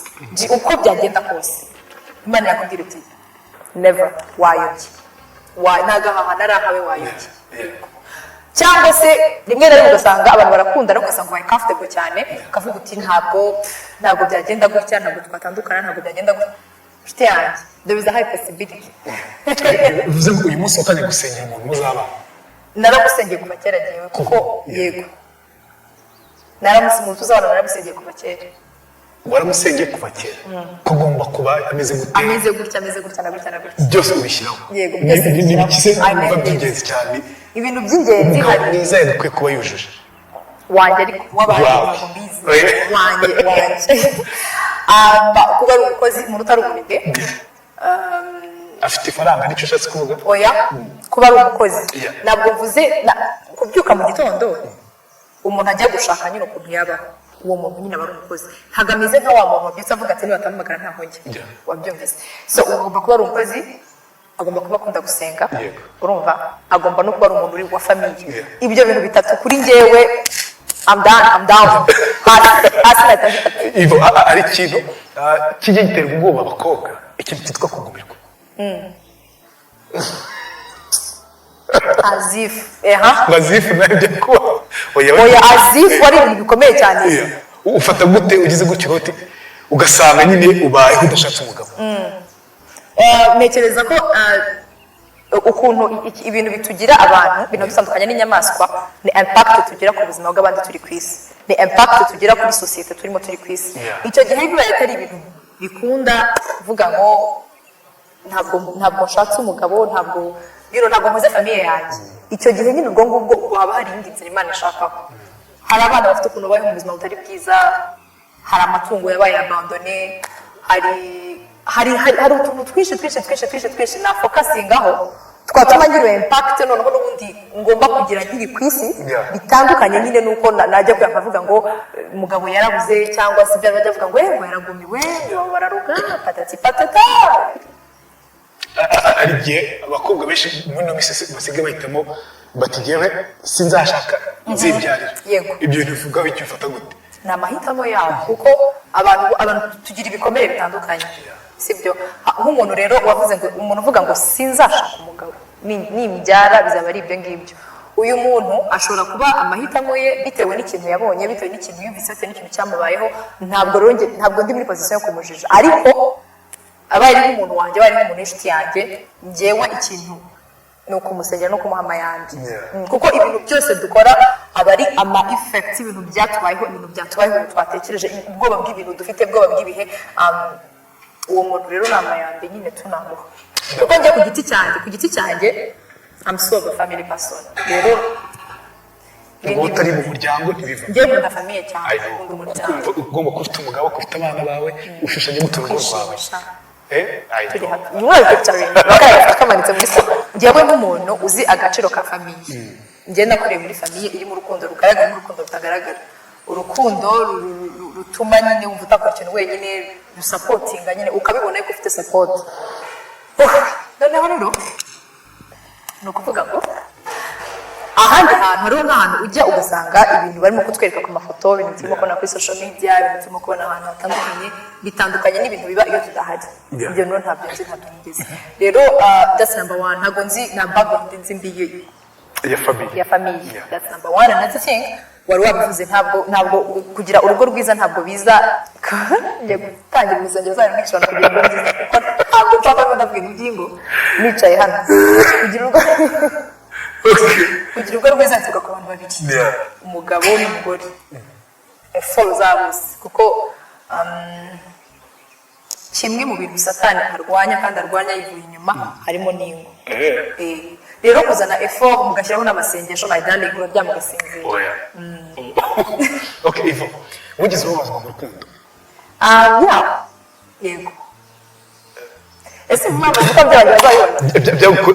uko byagenda kose, Imana yakubwira iti never, wayobye, wa nagahaha narahawe, wayobye. Cyangwa se rimwe na rimwe ugasanga abantu barakundana, ugasanga ubaye comfortable cyane, ukavuga uti ntabwo byagenda gutya, ntabwo twatandukana, ntabwo byagenda gutya. Inshuti yanjye, there is a high possibility. Bivuze ngo uyu munsi watangiye gusengera umuntu muzabana? Naramusengeye kuva kera jyewe, kuko yego, naramusi umuntu tuzabana naramusengeye kuva kera. Waramusengeye kuva kera ko agomba kuba ameze gute? Ameze gutya, ameze gutya na gutya na gutya. Byose ubishyiraho? Yego, byose Ni mbishyiraho. ibiki se I wumva mean, by'ingenzi cyane ibintu by'ingenzi umugabo hari mwiza yagakwiye kuba yujuje? Wanjye, ariko w'abandi Wawe. ntabwo mbizi. Wanjye kuba ari umukozi, umuntu utari umunebwe. Afite ifaranga, nicyo ushatse kuvuga? Oya, kuba ari umukozi. Ntabwo mvuze kubyuka mu gitondo umuntu ajya gushaka nyine ukuntu yabaho. Uwo muntu nyine aba ari umukozi, ntabwo ameze nka wa muntu wabyutse avuga ati nibatampamagara ntaho njya. Wabyumvise? So ugomba kuba ari umukozi, agomba kuba akunda gusenga. Urumva, agomba no kuba ari umuntu uri wa famille. Ibyo bintu bitatu kuri njyewe, I'm done, I'm down, hasi hasi nahita mbifata. Ivo, ari ikintu kijya giterwa ubwoba abakobwa, ikintu cyitwa kugumirwa. As if eha. Ngo as if nawe bijya kuba. Oya. Oya, as if wari ibintu bikomeye cyane. Yeah. Ufata gute ugize gutyo uti ugasanga nyine ubayeho udashatse umugabo? Ntekereza ko ukuntu ibintu bitugira abantu, ibintu bitandukanye n'inyamaswa, ni impact tugira ku buzima bw'abandi turi ku isi, ni impact tugira kuri sosiyete turimo turi ku isi. Icyo gihe bibaye atari ibintu bikunda kuvuga ngo ntabwo nshatse umugabo, ntabwo nkoze famille yanjye, icyo gihe nyine ubwo ngubwo waba hari iyindi nzira Imana ishakaho. Hari abana bafite ukuntu babayeho mu buzima butari bwiza, hari amatungo yabaye abandonné, hari utuntu twinshi twinshi twinshi twinshi twinshi nafocusingaho twatuma ngira iyo impact noneho n'ubundi ngomba kugira nkiri ku isi, bitandukanye nyine nuko najya kuya nkavuga ngo umugabo yarabuze, cyangwa se ibyo bajya bavuga ngo ngo yaragumiwe, ngo bararuga, patati patata. Hari igihe abakobwa benshi muri ino minsi basigaye bahitamo bati: "Jyewe sinzashaka, nzibyarira." Ibyo bintu bivugaho icyo, ufata gute? Ni amahitamo yabo, kuko abantu tugira ibikomere bitandukanye, sibyo? Nk'umuntu rero wavuze ngo, umuntu uvuga ngo sinzashaka umugabo, nimbyara bizaba ari ibyo ngibyo, uyu muntu ashobora kuba amahitamo ye bitewe n'ikintu yabonye, bitewe n'ikintu yumvise, bitewe n'ikintu cyamubayeho. Ntabwo rero ntabwo ndi muri position yo kumujija, ariko abaye ari nk'umuntu wanjye, abaye ari nk'umuntu w'inshuti yanjye, njyewe ikintu ni ukumusengera no kumuha amayambi. Kuko ibintu byose dukora aba ari ama effects y'ibintu byatubayeho, ibintu byatubayeho, ibintu twatekereje, ubwoba bw'ibintu dufite, ubwoba bw'ibihe. Uwo muntu rero ni amayambi nyine tunamuha, kuko njye ku giti cyanjye I'm so a family person rero. Uba utari mu muryango ntibiva. Njye nkunda famille cyane. I know. Nkunda umuryango. Kumva ugomba kuba ufite umugabo, kuba ufite abana bawe, ushushanya gute urugo rwawe? Kwishimisha. I Turi know. happy. You want picturing bakaya kamanitse muri salon. Njyewe nk'umuntu uzi agaciro ka famille, njye nakuriye muri famille irimo urukundo rugaragara n'urukundo rutagaragara, urukundo rutuma nyine wumva utakora ikintu wenyine, rusupportinga nyine, ukabibona yuko ufite support. Noneho rero ni ukuvuga ngo ahandi hantu hariho nk'ahantu ujya ugasanga ibintu barimo kutwereka ku mafoto, ibintu turimo kubona kuri social media, ibintu turimo kubona ahantu hatandukanye, bitandukanye n'ibintu biba iyo tudahari. Ibyo rero ntabyo nzi, ntabyo nigeze rero. That's number one, ntabwo nzi na background nzi mbi ya famille. Ya famille. That's number one. Another thing wari wabivuze, ntabwo kugira urugo rwiza ntabwo biza. Ngiye gutangira urusengero zayo mwigisha abantu kugira urugo rwiza, kuko ntabwo nshaka ko ndavuga ingingo nicaye hano. Kugira urugo rwiza bituruka ku bantu babiri, umugabo n'umugore, effort za bose, kuko kimwe mu bintu Satani arwanya kandi arwanya yivuye inyuma harimo n'ingo. Rero kuzana effort mugashyiraho n'amasengesho, my darling, uraryama ugasinzira. Oya. Okay, Ivo, wigeze ubabazwa mu rukundo? Ah, yeah. Yego. Ese mama uko byanjye bazabibona?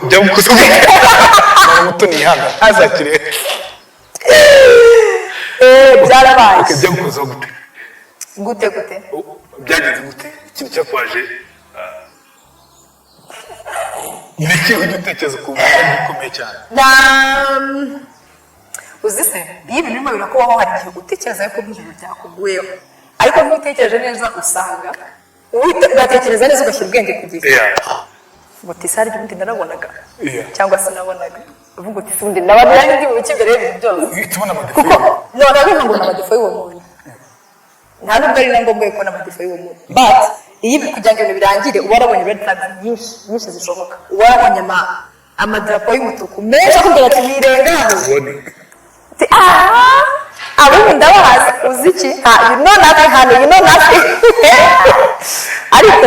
Byagukoze gute? Mama muto nihanga ntazakire. Byarabaye. Okay, byagukozeho gute? Gute gute? Byagenze gute? Ikintu cyakwaje ni iki ujya utekereza ukumva gikomeye cyane? Na uzi se, iyo ibintu birimo birakubaho, hari igihe utekereza yuko nk'ijuru ryakuguyeho, ariko ntutekereje neza usanga ugatekereza neza, ugashyira ubwenge ku gihe, uvuga uti: "Sare ubundi narabonaga cyangwa sinabonaga." Uvuga uti: "Ubundi nabaga ndi mu bice imbere y'ibintu byose." Uhita ubona amadéfauts. Kuko none avuga ngo ni amadéfauts y'uwo muntu, nta nubwo ari na ngombwa yuko n'amadéfauts y'uwo muntu, but iyo kugira ngo ibintu birangire uba warabonye red flags nyinshi nyinshi zishoboka, uba warabonye amadarapo y'umutuku menshi akubwira ati: "Wirengaho." Ubone. Ati: "Ah, abo ndabazi." Uzi iki? You know nothing, honey, you know nothing. Ariko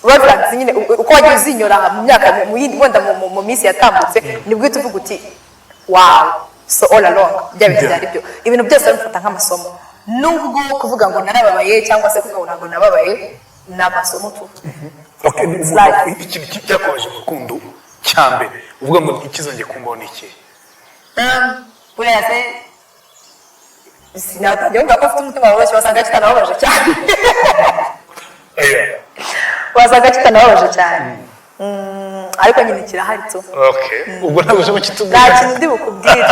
red flags nyine uko wagiye uzinyura mu myaka, mu yindi, wenda mu minsi yatambutse, nibwo uhita uvuga uti: "Wow, so all along bya bintu byari byo." Ibintu byose babifata nk'amasomo, nubwo kuvuga ngo narababaye cyangwa se kuvuga ngo ntabwo nababaye, ni amasomo tu. Okay, It's life. Ikintu cyakubabaje mu rukundo cya mbere uvuga ngo ntikizongere kumbaho ni iki? Buriya se sinatangira kuvuga ko ufite umutima woroshye, wasanga kitanababaje cyane, wasanga kitanababaje cyane. Ariko nyine kirahari tu. Okay, ubwo ntabwo ushobora kitubwira. Nta kintu ndi bukubwire,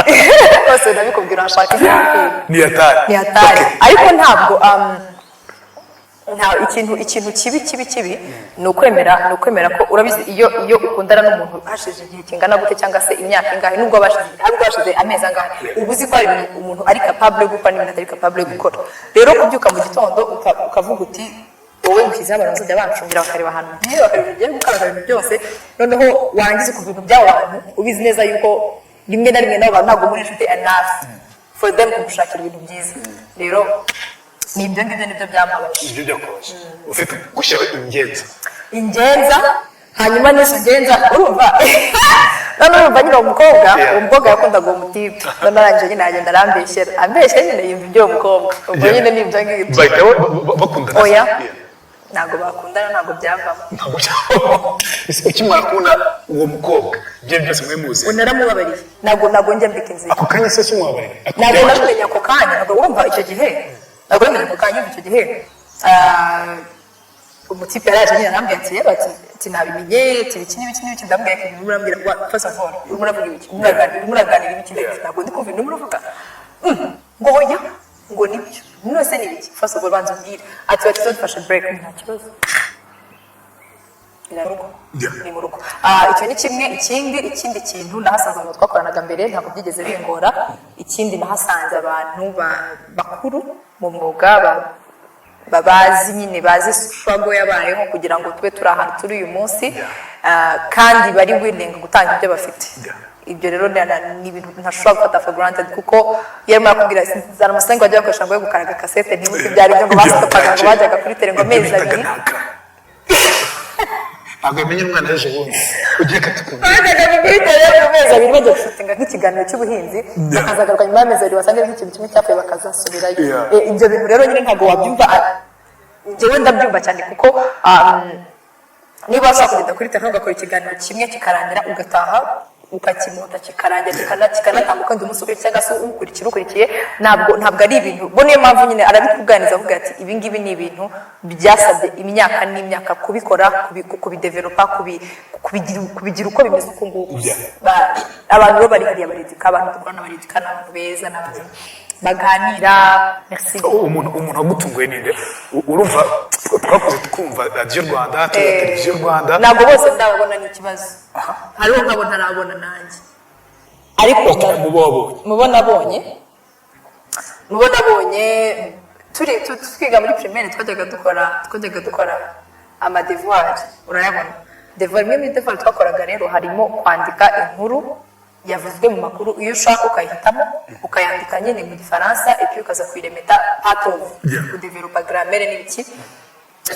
rwose ndabikubwira washaka ibyo bikubwira. Ni hatari. Ni hatari. Ariko ntabwo Nta ikintu kibi kibi kibi ni ukwemera ko urabizi, iyo ukundana n'umuntu hashize igihe kingana gute cyangwa se imyaka ingahe, nubwo bashize, nubwo hashize amezi angahe, uba uzi ko hari ibintu umuntu ari capable yo gukora n'ibintu atari capable yo gukora. Rero kubyuka mu gitondo ukavuga uti: "Wowe ngushyizeho abantu bazajya bancungira, bakareba ahantu ngiye, bakareba ibintu ngiye gukora, bakareba ibintu byose," noneho warangiza ukumva ibintu by'abo bantu, ubizi neza yuko rimwe na rimwe nabo bantu ntabwo muri inshuti enough for them kugushakira ibintu byiza. Rero ni ibyo ngibyo, nibyo byambabaje. Ibyo byakubaje ufite gushyiraho ingenza. Ingenza, hanyuma n'izo ngenza, urumva, none urumva nyine uwo mukobwa, uwo mukobwa yakundaga uwo mutipe, none arangije nyine aragenda arambeshyera, ambeshyera nyine yumva iby'uwo mukobwa. Ubwo nyine ni ibyo ngibyo. Bahita bakundana? Oya. Yeah. Ntabwo bakundana, ntabwo byavamo. Ntabwo byavamo. Ese ukimara kubona uwo mukobwa, ibyo byose mwe muzi? Naramubabariye, ntabwo njya mbika inzira. Ako kanya se kimwabarira? Ntabwo nabimenye ako kanya, ntabwo, urumva icyo gihe ntabwo nabimenye ako kanya. Urumva icyo gihe umutipe yaraje nyine arambwira ati: "Yewe," ati, "nabimenye," ati, "ibiki n'ibiki n'ibiki." Ndamubwira ati: "Urimo urambwira, first of all, urimo uravuga ibiki? Urimo uraganira ibiki?" Ndagira, ntabwo ndi kumva ibintu urimo uravuga. Ngo oya, ngo nibyo. None se ni ibiki? First of all, banza umbwire. Ati: "Bati dufashe break." Nta kibazo, ni mu rugo. Ni mu rugo. Icyo ni kimwe. Ikindi kintu nahasanze, abantu twakoranaga mbere, ntabwo byigeze bingora. Ikindi nahasanze abantu bakuru mu mwuga, babazi nyine, bazi struggle yabayeho kugira ngo tube turi ahantu turi uyu munsi, kandi bari willing gutanga ibyo bafite. Ibyo rero ni ibintu ntashobora gufata for granted, kuko iyo arimo arakubwira zana amafaranga bajya bakoresha ngo yo gukaraga kasete, ntibuke ibyo ari byo, ngo bastopaga, ngo bajyaga kuri terrain ngo amezi 2. Ntabwo yamenye umwana ejo bundi ugiye katukubwira. Bajyaga kuri terrain mu mezi 2 bajya gushootinga nk'ikiganiro cy'ubuhinzi, bakazagaruka nyuma y'amezi 2 basanga nk'ikintu kimwe cyapfuye, bakazasubirayo. Ibyo bintu rero nyine ntabwo wabyumva, njyewe ndabyumva cyane, kuko niba washobora kugenda kuri terrain ugakora ikiganiro kimwe kikarangira, ugataha ukakimota kikarangira, kikanatambuka undi munsi ukurikiye cyangwa se ukurikira ukurikiye, ntabwo ari ibintu bo. Niyo mpamvu nyine arabikuganiriza, avuga ati: "Ibi ngibi ni ibintu byasabye imyaka n'imyaka kubikora, kubidevelopa, kubigira uko bimeze uku nguku." Abantu rero bari hariya baridika, abantu dukorana baridika, ni abantu beza, ni abantu baganira. Merci. Umuntu wagutunguye ninde? Urumva twakuze twumva Radiyo Rwanda, tuzi Televiziyo Rwanda. Ntabwo bose ndababona, ni ikibazo, hariho nkabo ntarabona nanjye, ariko Mubo wabonye? Mubo nabonye turi twiga muri primaire, twajyaga dukora amadevoir, urayabona devoir. Imwe muri devoir twakoraga rero harimo kwandika inkuru yavuzwe mu makuru, iyo ushaka ukayihitamo, ukayandika nyine mu Gifaransa, et puis ukaza kuyiremeta part of kudevelopa grammaire n'ibiki.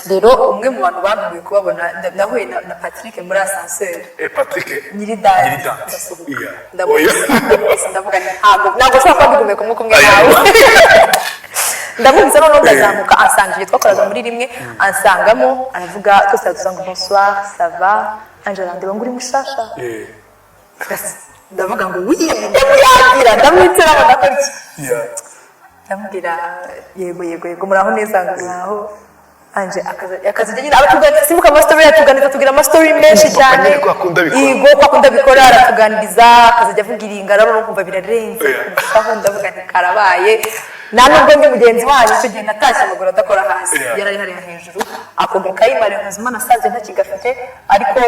Rero umwe mu bantu bantunguye kubabona, nahuye na Patrick muri ascenseur. Patrick Nyiridadi. Nyiridadi. Ndasuhuka. Oya. Ndavuga nti ntabwo ushobora kuba duhumeka umwuka umwe nawe. Ndamwumvise, noneho ndazamuka, ansanga igihe twakoraga muri rimwe, ansangamo, aravuga, twese aratuza ngo: "Bonsoir, ça va?" Angela, ndeba ngo: "Uri mushasha?" Ndavuga ngo: "Oui." Ndamuyakira, ndamwitira ngo ndakora iki. Ndamubwira: "Yego, yego, yego, muraho neza." Ngo: "Muraho." Anje akazajya nyine aratuganiriza, simuka amastory, aratuganiriza, tubwira amastory menshi Papa cyane. Nyine ko akunda abikora. Yego, ko akunda abikora, aratuganiriza, akazajya avuga iringara, noneho kumva birarenze kurushaho. Ndavuga nti karabaye, nta nubwo ndi mugenzi wanyu. Icyo gihe natashye amaguru adakora hasi. Yari ari hariya hejuru. Ako gakayi marehuzima nasanze ntakigafite, ariko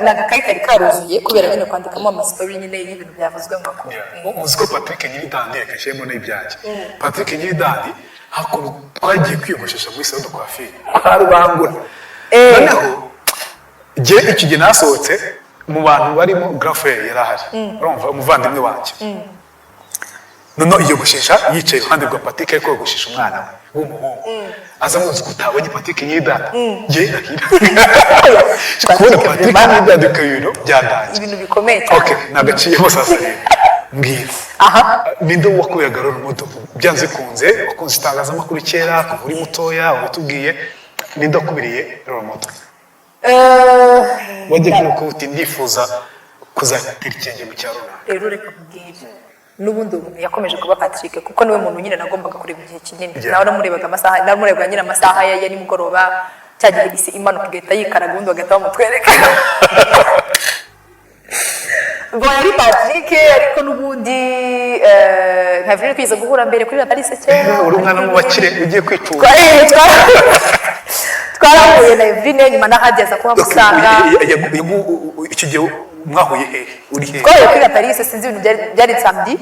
ni agakayi kari karuzuye kubera nyine kwandikamo amastory nyine y'ibintu byavuzwe mu makuru. Uzi ko Patrick Nyiridandi, reka nshyiremo n'ibyanjye, Patrick Nyiridandi, hakuntu twagiye kwiyogoshesha muri salon de coiffure kwa Rubangura. Noneho jye icyo gihe nasohotse mu bantu barimo, grand frère yari ahari, urumva, umuvandimwe wanjye. Noneho yiyogoshesha yicaye iruhande rwa Patrick, ariko yogoshesha umwana we w'umuhungu, aza muzi ko utabonye Patrick Nyiridandi, jye ndakira kubona Patrick Nyiridandi ku bintu byandangiye. Ibintu bikomeye cyane. Okay, nagaciyemo. Sasa rero mbwira, ninde wakuberaga role model? Byanze bikunze wakunze itangazamakuru kera kuva uri mutoya, watubwiye. Ninde wakubiriye role model? Wajya kuko uti: "Ndifuza kuzatera ikirenge mu cyaro runaka." Rero reka nkubwire, n'ubundi uwo muntu yakomeje kuba Patrick, kuko niwe muntu nyine nagombaga kureba igihe kinini. Nawe namurebaga amasaha, namurebaga nyine amasaha ya nimugoroba, cya gihe isi imanuka igahita yikaraga, ubundi bagahita bamutwereka. Bon, yari Patrick, ariko n'ubundi nka Avril twize guhura mbere kuri La Palisse kera. Uri umwana mu bakire ugiye kwicuza. Twarahuye na Eveline nyuma, na Hadi aza kuhamusanga. Icyo gihe mwahuye hehe? Uri hehe? Twahuye kuri La Paris, sinzi ibintu byari samedi,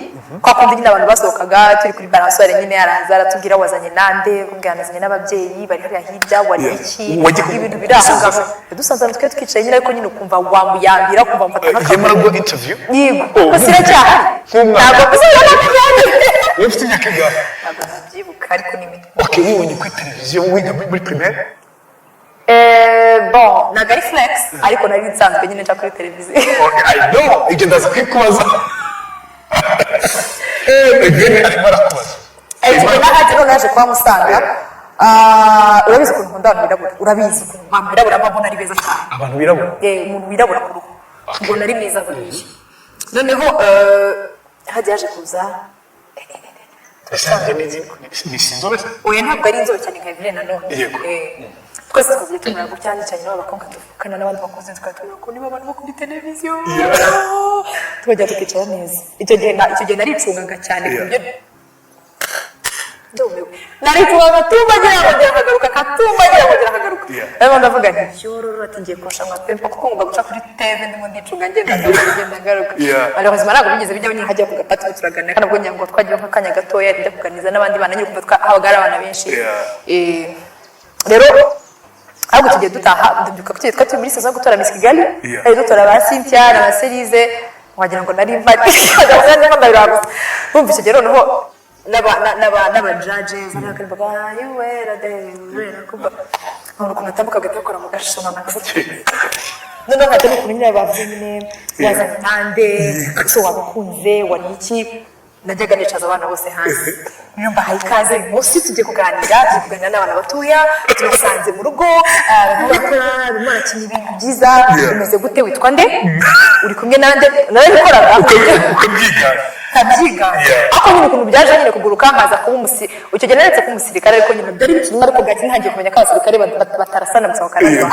kwa kundi nyine abantu basohokaga, turi kuri balançoire nyine, araza aratubwira: "Wazanye nande?" Kumbwira nazanye n'ababyeyi, bari hariya hirya. Wari iki? Wagiye Ibintu biri aho ngaho. Yadusanze ahantu twari twicaye nyine, ariko nyine ukumva wamuyambira, ukumva mufata Yemara nk'akaguru. guha interview? Yego. Oh, Gusa iracyahari. Nk'umwana. Ntabwo gusa. Wowe ufite imyaka ingahe? Ntabwo nabyibuka, ariko ni mito. Okay, wibonye kuri televiziyo wiga muri primaire? Bon, ntabwo ari flex, ariko nari nsanzwe nyine nca kuri televiziyo. Okay, I know, ibyo ndaza kubikubaza. Eveline arimo arakubaza. Icyo na Hadi none yaje kuhamusanga. Ah, urabizi ukuntu nkunda abantu birabura, urabizi ukuntu abantu birabura mbona ari beza cyane. Abantu birabura? Umuntu wirabura ku ruhu mbona ari mwiza buriya. Noneho Hadi yaje kuza. Ese njye ni sinzobe se? Oya, ntabwo ari inzobe cyane nka Eveline nanone. Twese twagiye tumera gutya cyane n'abakobwa tuvukana n'abandi bakozi, tukaba tubona ko niba abantu bo kuri televiziyo tukajya tukicara neza. Icyo gihe naricungaga cyane ku buryo ndumiwe, naricungaga tumbagira nkongera nkagaruka, katumbagira nkongera nkagaruka. Rero ndavuga nti yororo, ati ngiye kurusha nka pepa, kuko ngomba guca kuri TV ndimo ndicunga, ngenda ngaruka, ngenda ngaruka. Malheureusement ntabwo bigeze bijya nyine, hajya ku gapati turaganira, kandi ubwo ngira ngo twagiye nk'akanya gatoya njya kuganiriza n'abandi bana nyine, kumva habaga hari abana benshi. Rero ahubwo tugiye dutaha, ndabyuka ko twari turi muri saison yo gutora Miss Kigali. Twari dutora ba Cynthia na ba Cerise, wagira ngo nari mpari, wagira ngo ndimo ndarira gusa. Bumva icyo gihe noneho n'aba judges baririmbaga yuwera de yuwera, kumva nkabona ukuntu atambuka agahita akora mu gashoma, noneho nkahita n'ukuntu nyine bavuze nyine: "Wazanye nande so wabikunze, wari iki?" Najyaga nicaza abana bose hanze, niyo mbahaye ikaze. Uyu munsi tugiye kuganira, tugiye kuganira n'abana batoya tubasanze mu rugo, barimo barakora, barimo barakina ibintu byiza. Bimeze gute? Witwa nde? Uri kumwe nande? Narabikoraga. Ukabyiga. Nkabyiga. Ariko nyine ukuntu byaje nyine kuguruka, nkaza kuba icyo gihe naretse kuba umusirikare, ariko nyine byari bikirimo, ariko gake ntangiye kumenya ko abasirikare batarasana gusa bakaraswa,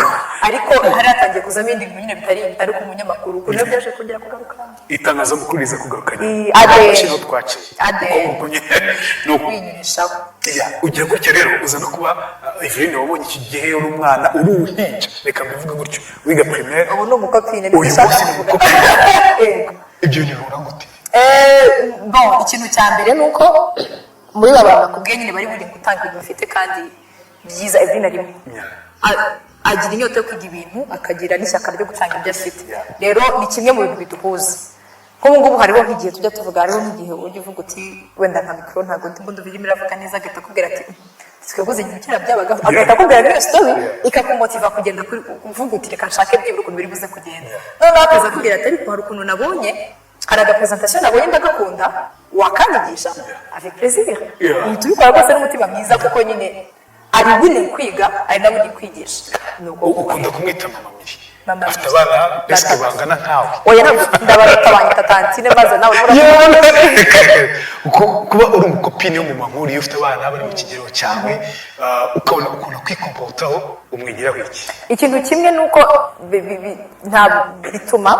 ariko hari hatangiye kuzamo ibindi bintu nyine bitari ku munyamakuru, ukuntu rero byaje kongera kugaruka. Itangazamakuru riza kugaruka nyuma. Ade. Akenshi niho twaciye. Ade. Kuko nyine ni uko Kwinyurishaho. Yeah, ugira gutya rero uza no kuba Eveline wabonye iki gihe uri umwana, uri uruhinja, reka mbivuge gutyo, wiga primaire. Ubu ni umukopine. Uyu Nibyo munsi ni kuvuga. umukopine. Yego. Ibyo bintu bihura gute? Bon, ikintu cya mbere ni uko muri ba bantu nakubwiye nyine bari buri gutanga ibintu bafite kandi byiza, Eveline arimo. Agira inyota yo kwiga ibintu, akagira n'ishyaka ryo gutanga ibyo afite. Rero ni kimwe mu bintu biduhuza. Nk'ubu ngubu hariho nk'igihe tujya tuvuga, hariho nk'igihe ujya uvuga uti wenda nka mikoro ntabwo ndimo ndumva irimo iravuga neza, agahita akubwira ati: "Twebwe igihe kera byabagaho", agahita akubwira n'iyo story ikakumotiva kugenda kuri uvuga uti: "Reka nshake byibura ukuntu biri buze kugenda." Noneho akaza akubwira ati: "Ariko hari ukuntu nabonye, hari agapresentation nabonye ndagakunda, wakanyigisha?" Avec plaisir. Uhita ubikora rwose n'umutima mwiza, kuko nyine ari willing kwiga, ari na willing kwigisha. Ni uko. Ukunda kumwita Mama Miri. Mama Afite Miri. abana presque Batatu. bangana nkawe. Oya, ntabwo ndabaruta, banyita tantine maze nawe uravuga. Kuba uri umukopine w'umumama nk'uriya ufite abana bari mu kigero cyawe, ukabona ukuntu kwikomportaho, umwigiraho iki? Ikintu kimwe ni uko ntabwo bituma,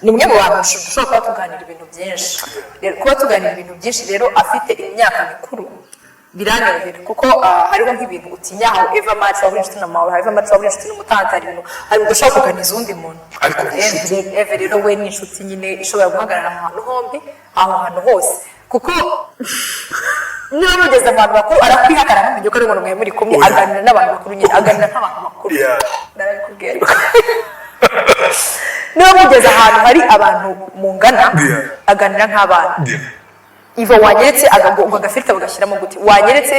ni umwe mu bantu dushobora kuba tuganira ibintu byinshi. Rero kuba tuganira ibintu byinshi rero afite imyaka mikuru biranyorohera, kuko hariho nk'ibintu utinya however much waba uri inshuti na mama, however much waba uri inshuti n'umutante, hari ibintu hari ibintu udashobora kuganiriza undi muntu. Ariko inshuti. Eve rero we ni inshuti nyine ishobora guhagarara ahantu hombi, aho hantu hose, kuko niba mugeze mu bantu bakuru arakwihakana, ntumenye ko ari umuntu mwe muri kumwe. Oya. Aganira n'abantu bakuru nyine, aganira nk'abantu bakuru. Narabikubwiye, ariko niba mugeze ahantu hari abantu mungana, aganira nk'abana. Ivo wanyeretse ngo agafilter bagashyiramo gute, wanyeretse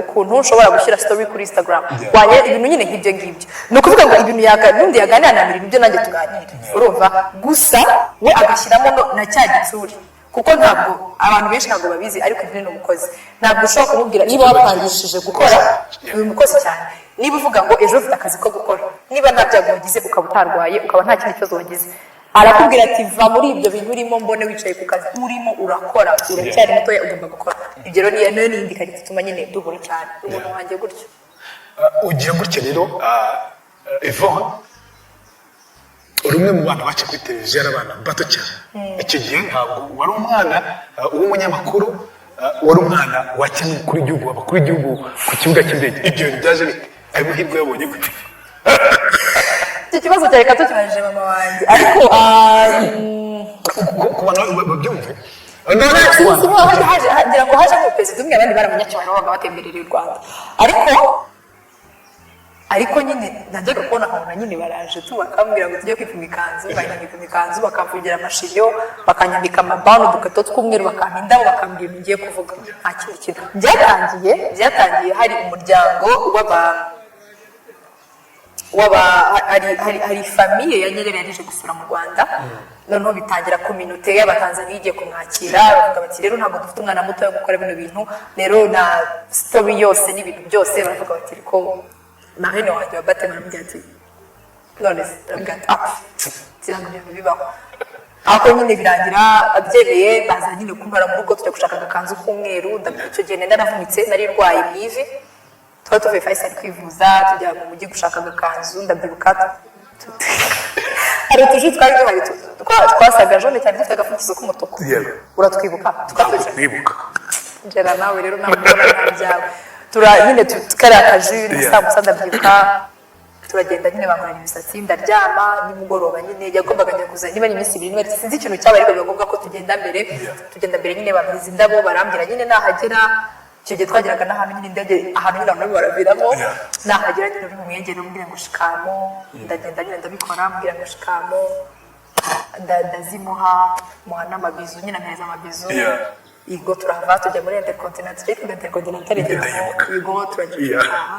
ukuntu ushobora gushyira story kuri Instagram, wanyeretse ibintu nyine nk'ibyo ngibyo. Ni ukuvuga ngo ibintu n'undi yaganira na mbere nibyo nanjye tuganira, urumva? Gusa we agashyiramo na cya gitsuri, kuko ntabwo abantu benshi ntabwo babizi, ariko ibyo ni umukozi. Ntabwo ushobora kumubwira niba wapangishije gukora, ni umukozi cyane. Niba uvuga ngo ejo ufite akazi ko gukora, niba nta byago wagize, ukaba utarwaye, ukaba nta kindi kibazo wagize, arakubwira ati: "Va muri ibyo bintu urimo, mbone wicaye ku kazi urimo urakora, uracyari mutoya, ugomba gukora." Ibyo rero niyo ni indi qualité ituma nyine duhura cyane, umuntu wanjye gutyo. Ugira gutya rero, Yvonne, uri umwe mu bana baca kuri televiziyo ari abana bato cyane. Icyo gihe ntabwo wari umwana w'umunyamakuru, wari umwana wakina umukuru w'igihugu, abakuru w'igihugu ku kibuga cy'indege. Ibyo bintu byaje bite? Ayo mahirwe yabonye gute? Icyo kibazo cyareka tukibajije mama wanjye, ariko Ku bantu babyumve. Sinzi niba haje, ngira ngo haje nk'umuperezida umwe, abandi bari abanyacyubahiro babaga batemberereye u Rwanda, ariko nyine najyaga kubona nkabona nyine baraje tu, bakambwira ngo tujye kwipima ikanzu, bahita kwipima ikanzu, bakamvugira amashiyo, bakanyambika amabano, udukarito tw'umweru, bakampa indabo, bakambwira ibintu ngiye kuvuga. Nta kindi kintu. Byatangiye hari umuryango w'aba hari famille ya Nyerere yarije gusura mu Rwanda. Noneho bitangira communauté y'Abatanzaniya igiye kumwakira, bavuga bati: "Rero ntabwo dufite umwana muto wo gukora bino bintu." Rero na story yose n'ibintu byose, baravuga bati ko marraine wanjye wa baptême aramubwira ati: "None se?" Aramubwira ati: "Ah, ntabwo ibyo bintu bibaho." Ariko nyine birangira abyemeye, baza nyine kumbara mu rugo, tujya gushaka agakanzu k'umweru. Icyo gihe nari naravunitse, nari ndwaye mu ivi, twari tuvuye Faisal kwivuza, tujya mu mujyi gushaka agakanzu. Ndabyibuka hari utuji twari duhari twasaga jaune cyane, dufite agapfundikizo k'umutuku. Uratwibuka? Twatwicaye. Wibuka. Ngera nawe rero, ntabwo ubona nta byawe. Tura nyine kariya kaji na sambusa, ndabyibuka turagenda nyine, bankorera imisatsi, ndaryama. Nimugoroba nyine yagombaga njya kuza, niba ari iminsi 2, niba sinzi ikintu cyabaye, ariko biba ngombwa ko tugenda mbere. Tugenda mbere nyine, bamwiza indabo, barambwira nyine nahagera, icyo gihe twageraga n'ahantu nyine indege, ahantu nyine abantu baraviramo, nahagera nyine uri bumwegere umubwire ngo shikamoo. Ndagenda nyine ndabikora, mbwira ngo shikamoo, ndazimuha, muha n'amabizu nyine, ampereza amabizu. Igo turahava tujya muri Intercontinental, yitwaga Intercontinental. Ndayibuka. Igo turajya gutaha.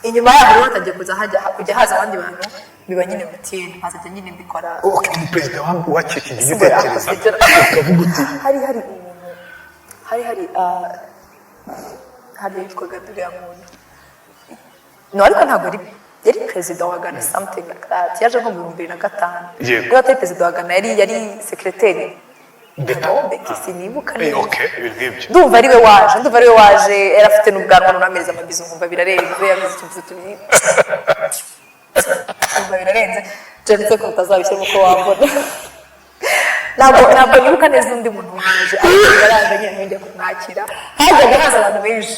Inyuma yaho rero hatangiye kuza hajya kujya haza abandi bantu, biba nyine routine, nkazajya nyine mbikora. Okay, umuperezida wakira iki gihe utekereza ukavuga uti: Hari umuntu, hari yitwaga duriya muntu, no, ariko ntabwo yari perezida wa Ghana, something like that. Yaje nko mu 2005. Niba atari perezida wa Ghana, yari secrétaire d'État. Beki, sinibuka neza. Okay, ibintu nk'ibyo. Ndumva ari we waje, yari afite n'ubwanwa, n'ampereza amabizu, nkumva birarenze, yavuze ikintu tubiri, nkumva birarenze. Jense ko utazabishyiramo uko wambona. Ntabwo nibuka neza undi muntu waje, ariko yaraje nyine ntujya kumwakira. Hajyaga haza abantu benshi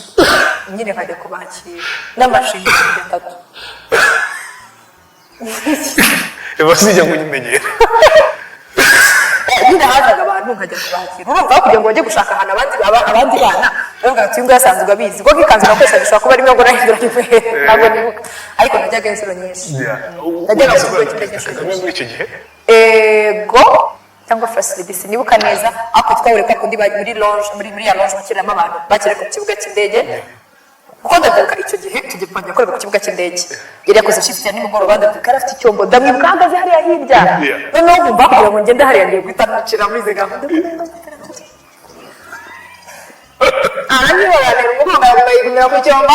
nyine, nkajya kubakira n'amashinga atatu. Eba sijya ngo unyimenyere. Nyine hazaga abantu nkajya kubakira. Urumva, kugira ngo bajye gushaka ahantu abandi bana, bavuga ati: "Uyu nguyu asanzwe abizi," kuko ikanzu nakoreshaga ishobora kuba arimo ngo nahindura, ntabwo nibuka, ariko najyaga inshuro nyinshi. Najyaga ku kigo cy'indege inshuro Kagame nyinshi. muri icyo gihe? Ego, cyangwa first lady, sinibuka neza, ariko twahuriye kwa kundi muri lounge, muri ya lounge bakiriramo abantu bakiri ku kibuga cy'indege, kuko ndabyibuka icyo gihe tugiye kongera gukorerwa ku kibuga cy'indege, yari yakoze shift ya nimugoroba. Ndabyibuka yari afite icyombo, ndamwibuka ahagaze hariya hirya. Noneho nkumva kugira ngo ngende hariya ngiye guhita nicira muri izi gahunda, aranyibona, umugongo yigumira ku cyombo,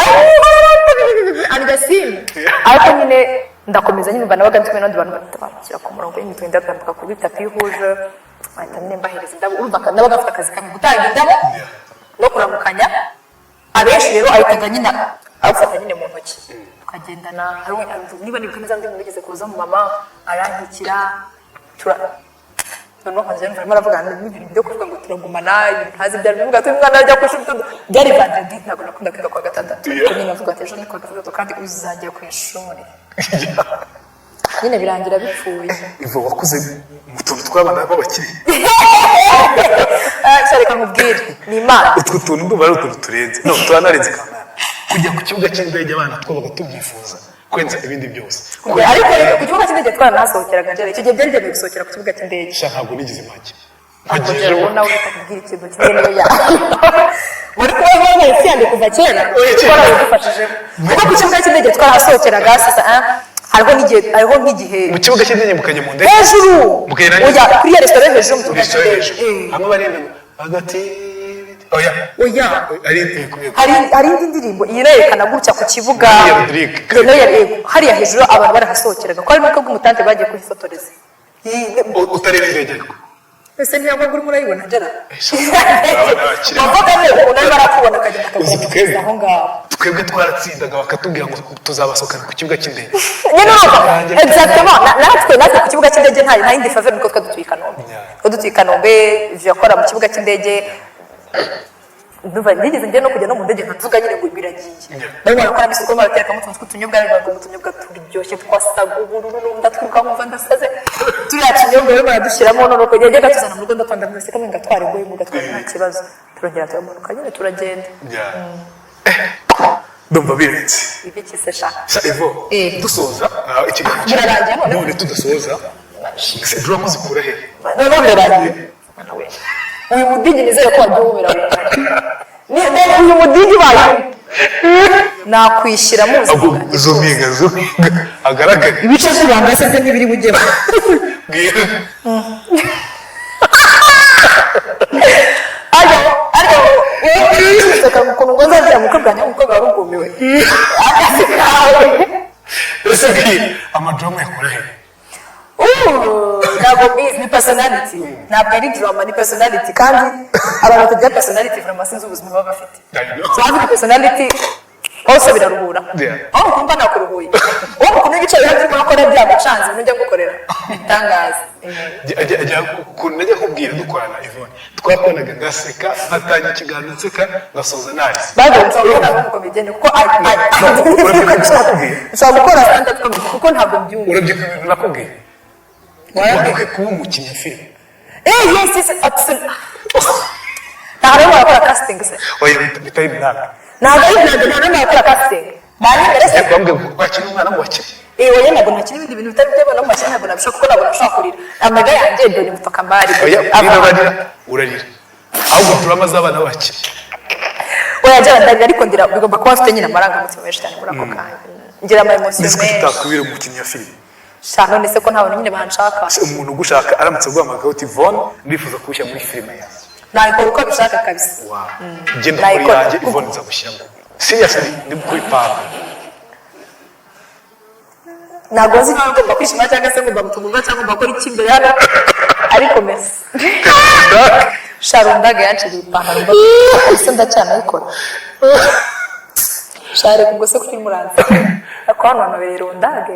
arya simu. Ariko nyine ndakomeza nyine, mba nabaga ndi kumwe n'abandi bantu bahita banshyira ku murongo nyine, tugenda twambuka kuri tapis rouge, bahita nyine mbahereza indabo. Urumva nabaga afite akazi kamwe: gutanga indabo no kuramukanya. Abenshi rero ahitaga nyine awufata nyine mu ntoki, tukagendana. Niba nibuka neza, undi muntu wigeze kuza mu mama arankikira, tura noneho nkajya numva arimo aravuga n'ibintu byo kuvuga ngo turagumana, ibintu ntazi byari bivuga ati umwana ajya ku ishuri. Byari vendredi, ntabwo nakunda kwiga kuwa gatandatu, ariko nyine avuga ati: "Ejo ni kuwa gatandatu kandi uzajya ku ishuri." Nyine birangira bipfuye. Ivo, wakoze mu tuntu tw'abana b'abakire. Ah, cya reka nkubwire, ni Imana. Utwo tuntu ndumva ari utuntu turenze, no turanarenze kamana. Kujya ku kibuga cy'indege, abana twabaga tubyifuza kwenza ibindi byose. Ariko reka, ku kibuga cy'indege twaranahasohokeraga njyewe. Icyo gihe byari byemewe gusohokera ku kibuga cy'indege. Sha, ntabwo nigeze mpajya. Ntabwo Mpagiye rero ejo. Nawe reka kubwira ikintu kimwe, niyo yawe wari kuba wabaye yanjye kuva kera, twarabidufashijemo, kuko ku kibuga cy'indege twarahasohokeraga. Sasa hariho nk'igihe Mu kibuga cy'indege mukajya mu ndege? Hejuru. Mukagenda Oya, kuri ya resitora yo hejuru mu kibuga Resitora cy'indege. hejuru hamwe barenda hagati? Oya. Oya. Ari yego, yego. Hari indi ndirimbo irerekana gutya ku kibuga. Iya Rodrigue. Iyo yego, hariya hejuru abantu barahasohokeraga, ko hari n'ubukwe bw'umutante bagiye kuhifotoreza. Utareba indege ariko? Ese ntiyagwa urimo urayibona ngera? Abana b'abakire. Wavuga ngo umuntu arimo arakubona akagenda Uzi akaguha twebwe aho ngaho. Twebwe twaratsindaga, bakatubwira ngo tuzabasohokana ku kibuga cy'indege. Nyine urumva, exactement, natwe ku kibuga cy'indege nta yindi faveur, nuko twa dutuye i Kanombe. Twa dutuye i Kanombe, yakora mu kibuga cy'indege. Ndumva nigeze njya no kujya no mu ndege nkavuga nyine ngo biragiye. Barimo barakora isuku, baraterekamo utuntu tw'utunyobwa, ariko ngo utunyobwa turyoshye twasaga ubururu, ndatwiruka nkumva ndasaze. Turiya tunyobwa rero baradushyiramo, none uko yajyaga tuzana mu rugo, ndakanda mwese kamwe ngatwara ingoyi, mugatwara nta kibazo. Turongera turamanuka nyine, turagenda. Ndumva birenze. Ibiki se sha? Sha Ivo, dusoza ikiganiro. Birarangiye noneho? None tudasoza se, drama zikura he? Noneho birarangiye. Mwana we, uyu mudigi nizere ko wagiye wumira. Uyu mudigi bayo nakwishyira mu buzima bwanjye. Zoominga, zoominga agaragare. Ibice by'ibanga se byo ntibiri bujyemo. Bwira. Ariko useka ukuntu ngo nzagira mu bukwe bwanjye, umukobwa warugumiwe akazi kawe. Ese bwira, amadrama yakura he? Ntabwo mbizi, ni personality, ntabwo ari drama, ni personality. Kandi abantu batagira personality, vraiment sinzi ubuzima baba bafite. So having personality also biraruhura. Aho ukumva nakuruhuye, wowe ukuntu wicaye hano urimo urakora byagucanze, ibintu ujya gukorera bitangaza. Ukuntu najya kubwira dukorana, Yvonne, twakoranaga ngaseka, nkatangira ikiganiro nseka, ngasoza narize. Baje nshobora gukora nk'umukomedienne kuko Urabyibuka ibyo nakubwiye? Nshobora gukora stand up comedy kuko ntabwo mbyumva. Urabyibuka ibintu nakubwiye? Wayabwiye. Wari kuba umukinnyi wa filime. Eh, yes, absolutely. Ntabwo barimo barakora casting se? Oya, bitari ibyago. Ntabwo ari ntabwo barimo barakora casting, banyemere se? Bambwiye ngo wakina umwana mu bakire. Eh, oya, ntabwo nakina ibindi bintu bitari by'abana mu bakire, ntabwo nabishobora kuko ntabwo nashobora kurira. Amaga yanjye dore mutokambari. Oya, urira, urarira, urarira, ahubwo drama z'abana b'abakire. Oya, njya ndarira, ariko ndira bigomba kuba mfite nyine amarangamutima menshi cyane muri ako kanya. Ngira ama emotion Nzi ko menshi. tutakubira umukinnyi wa filime. Sha, none se ko nta bantu nyine banshaka? Se umuntu ugushaka aramutse aguhamagaye uti: "Yvonne, ndifuza kuwushyira muri filime yanjye." Nabikora uko abishaka kabisa. Wow. Genda muri Nayikora. yanjye, Yvonne, nzagushyiramo. Seriously, ndi kuri papa. Ntabwo nzi niba ngomba kwishima cyangwa se ngomba gutungurwa cyangwa ngomba gukora iki imbere hano, ariko merci. Sharundaga yanciriye ipantaro, ese ndacyanayikora? Share ubwo se kuki muranzi ariko hano hanobereye rundage,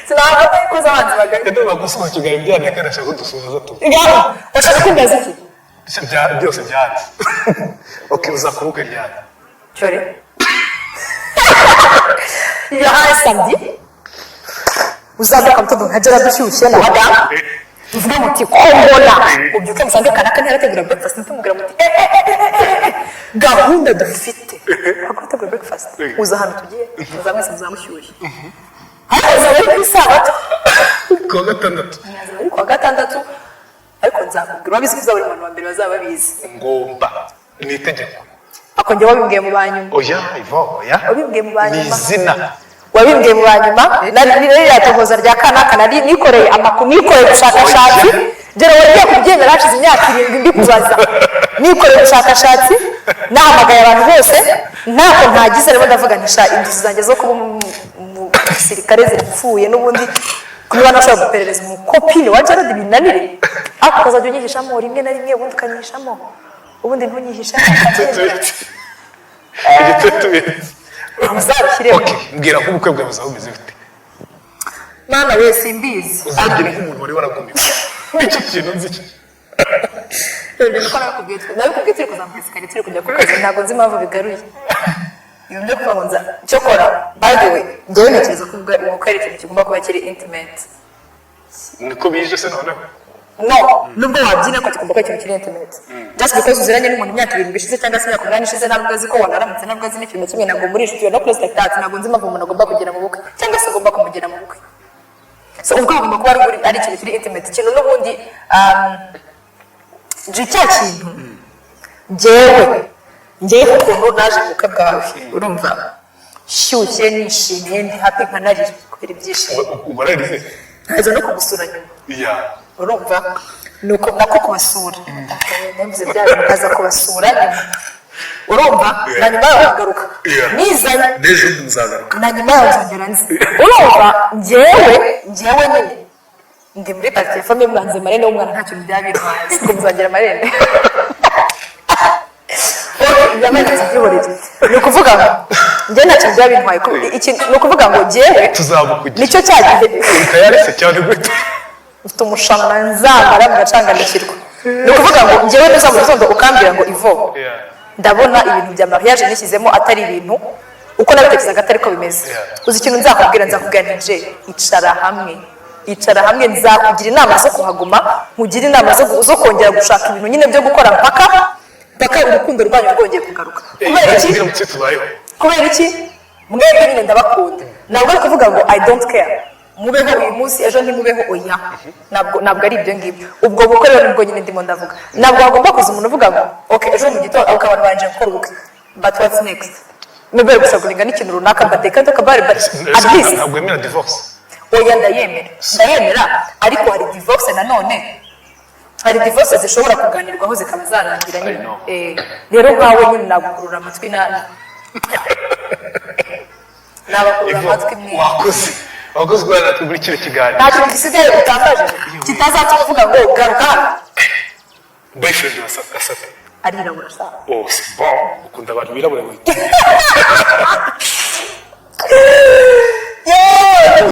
sinabona ko abanzi bagari. Ndumva gusoza ikiganiro byane kandi ashaka ko dusoza tu. Ngaho washaka kumbaza iki? Byose byanze. Okay, uzakora ubukwe ryari? Cyore, il y aura un samedi uzabyuka mu gitondo nkagera dushyushye na madamu, muvuge muti: "Ko mbona ubyuke musange kanaka ntiyarategura breakfast?" Ntumubwira muti: "Eh, eh, eh, eh, eh, eh, gahunda dufite ntabwo gutegura breakfast." Uza ahantu tugiye, muza mwese muzamushyushye, ariko uzaba ari ku isabato. Kuwa gatandatu. Azaba ari kuwa gatandatu, ariko nzakubwira. Urabizi ko uzaba uri mu bantu ba mbere bazaba babizi. Ngomba, ni itegeko. Ariko njye wabimbwiye mu banyuma. Oya Ivo, oya. Wabimbwiye mu banyuma. Ni izina. Wabimbwiye mu banyuma. Ririya tohoza rya kanaka nari nikoreye amakuru, nikoreye ubushakashatsi. Dore wagiye kubyemera hashize imyaka 7 mbikubaza. Nikoreye ubushakashatsi, nahamagaye abantu bose, ntako ntagize. Rero ndavuga nti: "Sha, inzozi zanjye zo kuba umusirikare zirapfuye n'ubundi, niba nashobora guperereza umukopine wa Gerard binanire." Ariko ukazajya unyihishamo rimwe na rimwe, ubundi ukanyihishamo, ubundi ntunyihishemo. Igitutu. Uzabishyiremo. Okay, mbwira ko ubukwe bwawe buzaba bumeze bute? Mwana we, simbizi. Uzagira nk'umuntu wari waragumiwe, nicyo kintu nzi. Niko nabikubwiye turi kuzamuka escalier, turi kujya ku kazi. Ntabwo nzi impamvu bigaruye ibintu byo kuvuga ngo nza. Cyokora, by the way, njyewe ntekereza ko ubukwe ari ikintu kigomba kuba kiri intimate. Niko bije se noneho? No, nubwo wabyina ko kigomba kuba ikintu kiri intimate. Just because uziranye n'umuntu imyaka 7 ishize cyangwa se imyaka 8 ishize, ntabwo azi ko wanaramutse, ntabwo azi n'ikintu na kimwe, ntabwo muri inshuti, no close like that. Ntabwo nzi impamvu umuntu agomba kugera mu bukwe cyangwa se ugomba kumugera mu bukwe. So ubukwe bugomba kuba ari ikintu kiri intimate, ikintu n'ubundi cya kintu njyewe ukuntu naje mu bukwe bwawe, urumva shyushye, nishimye, ndi happy, nkanarira kubera ibyishimo. Wararize? Nkaza no kugusura nyuma. Urumva, nuko nako kubasura navuze bya bintu, nkaza kubasura nyuma, urumva, na nyuma yaho nkagaruka nizanye. N'ejo bundi nzagaruka. Na nyuma yaho nzongera nzi. Urumva, njyewe nyine ndi muri partie ya famille mwanze marraine w'umwana, nta kintu byaba bintwaye, siko muzongera marraine yamanitse ibyihorere. Ni ukuvuga ngo njye nta kintu byaba bintwaye. Ni ukuvuga ngo njyewe Tuzabukugira. nicyo cya gihe. Tayari se cyane gute? Mfite umushanana nzamara mugacanganukirwa. Ni ukuvuga ngo njyewe nuza mu gitondo ukambwira ngo: "Ivo, ndabona ibintu bya mariage nishyizemo atari ibintu uko nabitekerezaga, atari ko bimeze." Uzi ikintu nzakubwira? Nzakubwira nti: "Je icara hamwe, icara hamwe." Nzakugira inama zo kuhaguma, nkugira inama zo kongera gushaka ibintu nyine byo gukora mpaka mpaka urukundo rwanyu rwongeye kugaruka. Kubera iki? Biramutse tubayeho. Kubera iki? Mwebwe nyine ndabakunda. Ntabwo ari kuvuga ngo I don't care, mubeho uyu munsi, ejo ntimubeho. Oya, ntabwo ari ibyo ngibyo. Ubwo bukwe rero nibwo nyine ndimo ndavuga. Ntabwo hagomba kuza umuntu uvuga ngo: "Ok, ejo mu gitondo ukabona barangije gukora ubukwe, but what's next?" Maybe gusa n'ikintu runaka, but they can't talk about it, but at least Ntabwo wemera divorce? Oya, ndayemera, ndayemera, ariko hari divorce nanone, hari divorce zishobora kuganirwaho zikaba zarangira nyine. I know. Rero nkawe nyine nagukurura amatwi, nabakurura amatwi mwe. Wakoze, wakoze guhana natwe muri kino kiganiro. Nta kintu gisigaye utakaje kitazatuma uvuga ngo garuka hano. Boyfriend wa Asata? Arirabura sa. Oh, c'est bon, ukunda abantu birabura ngo.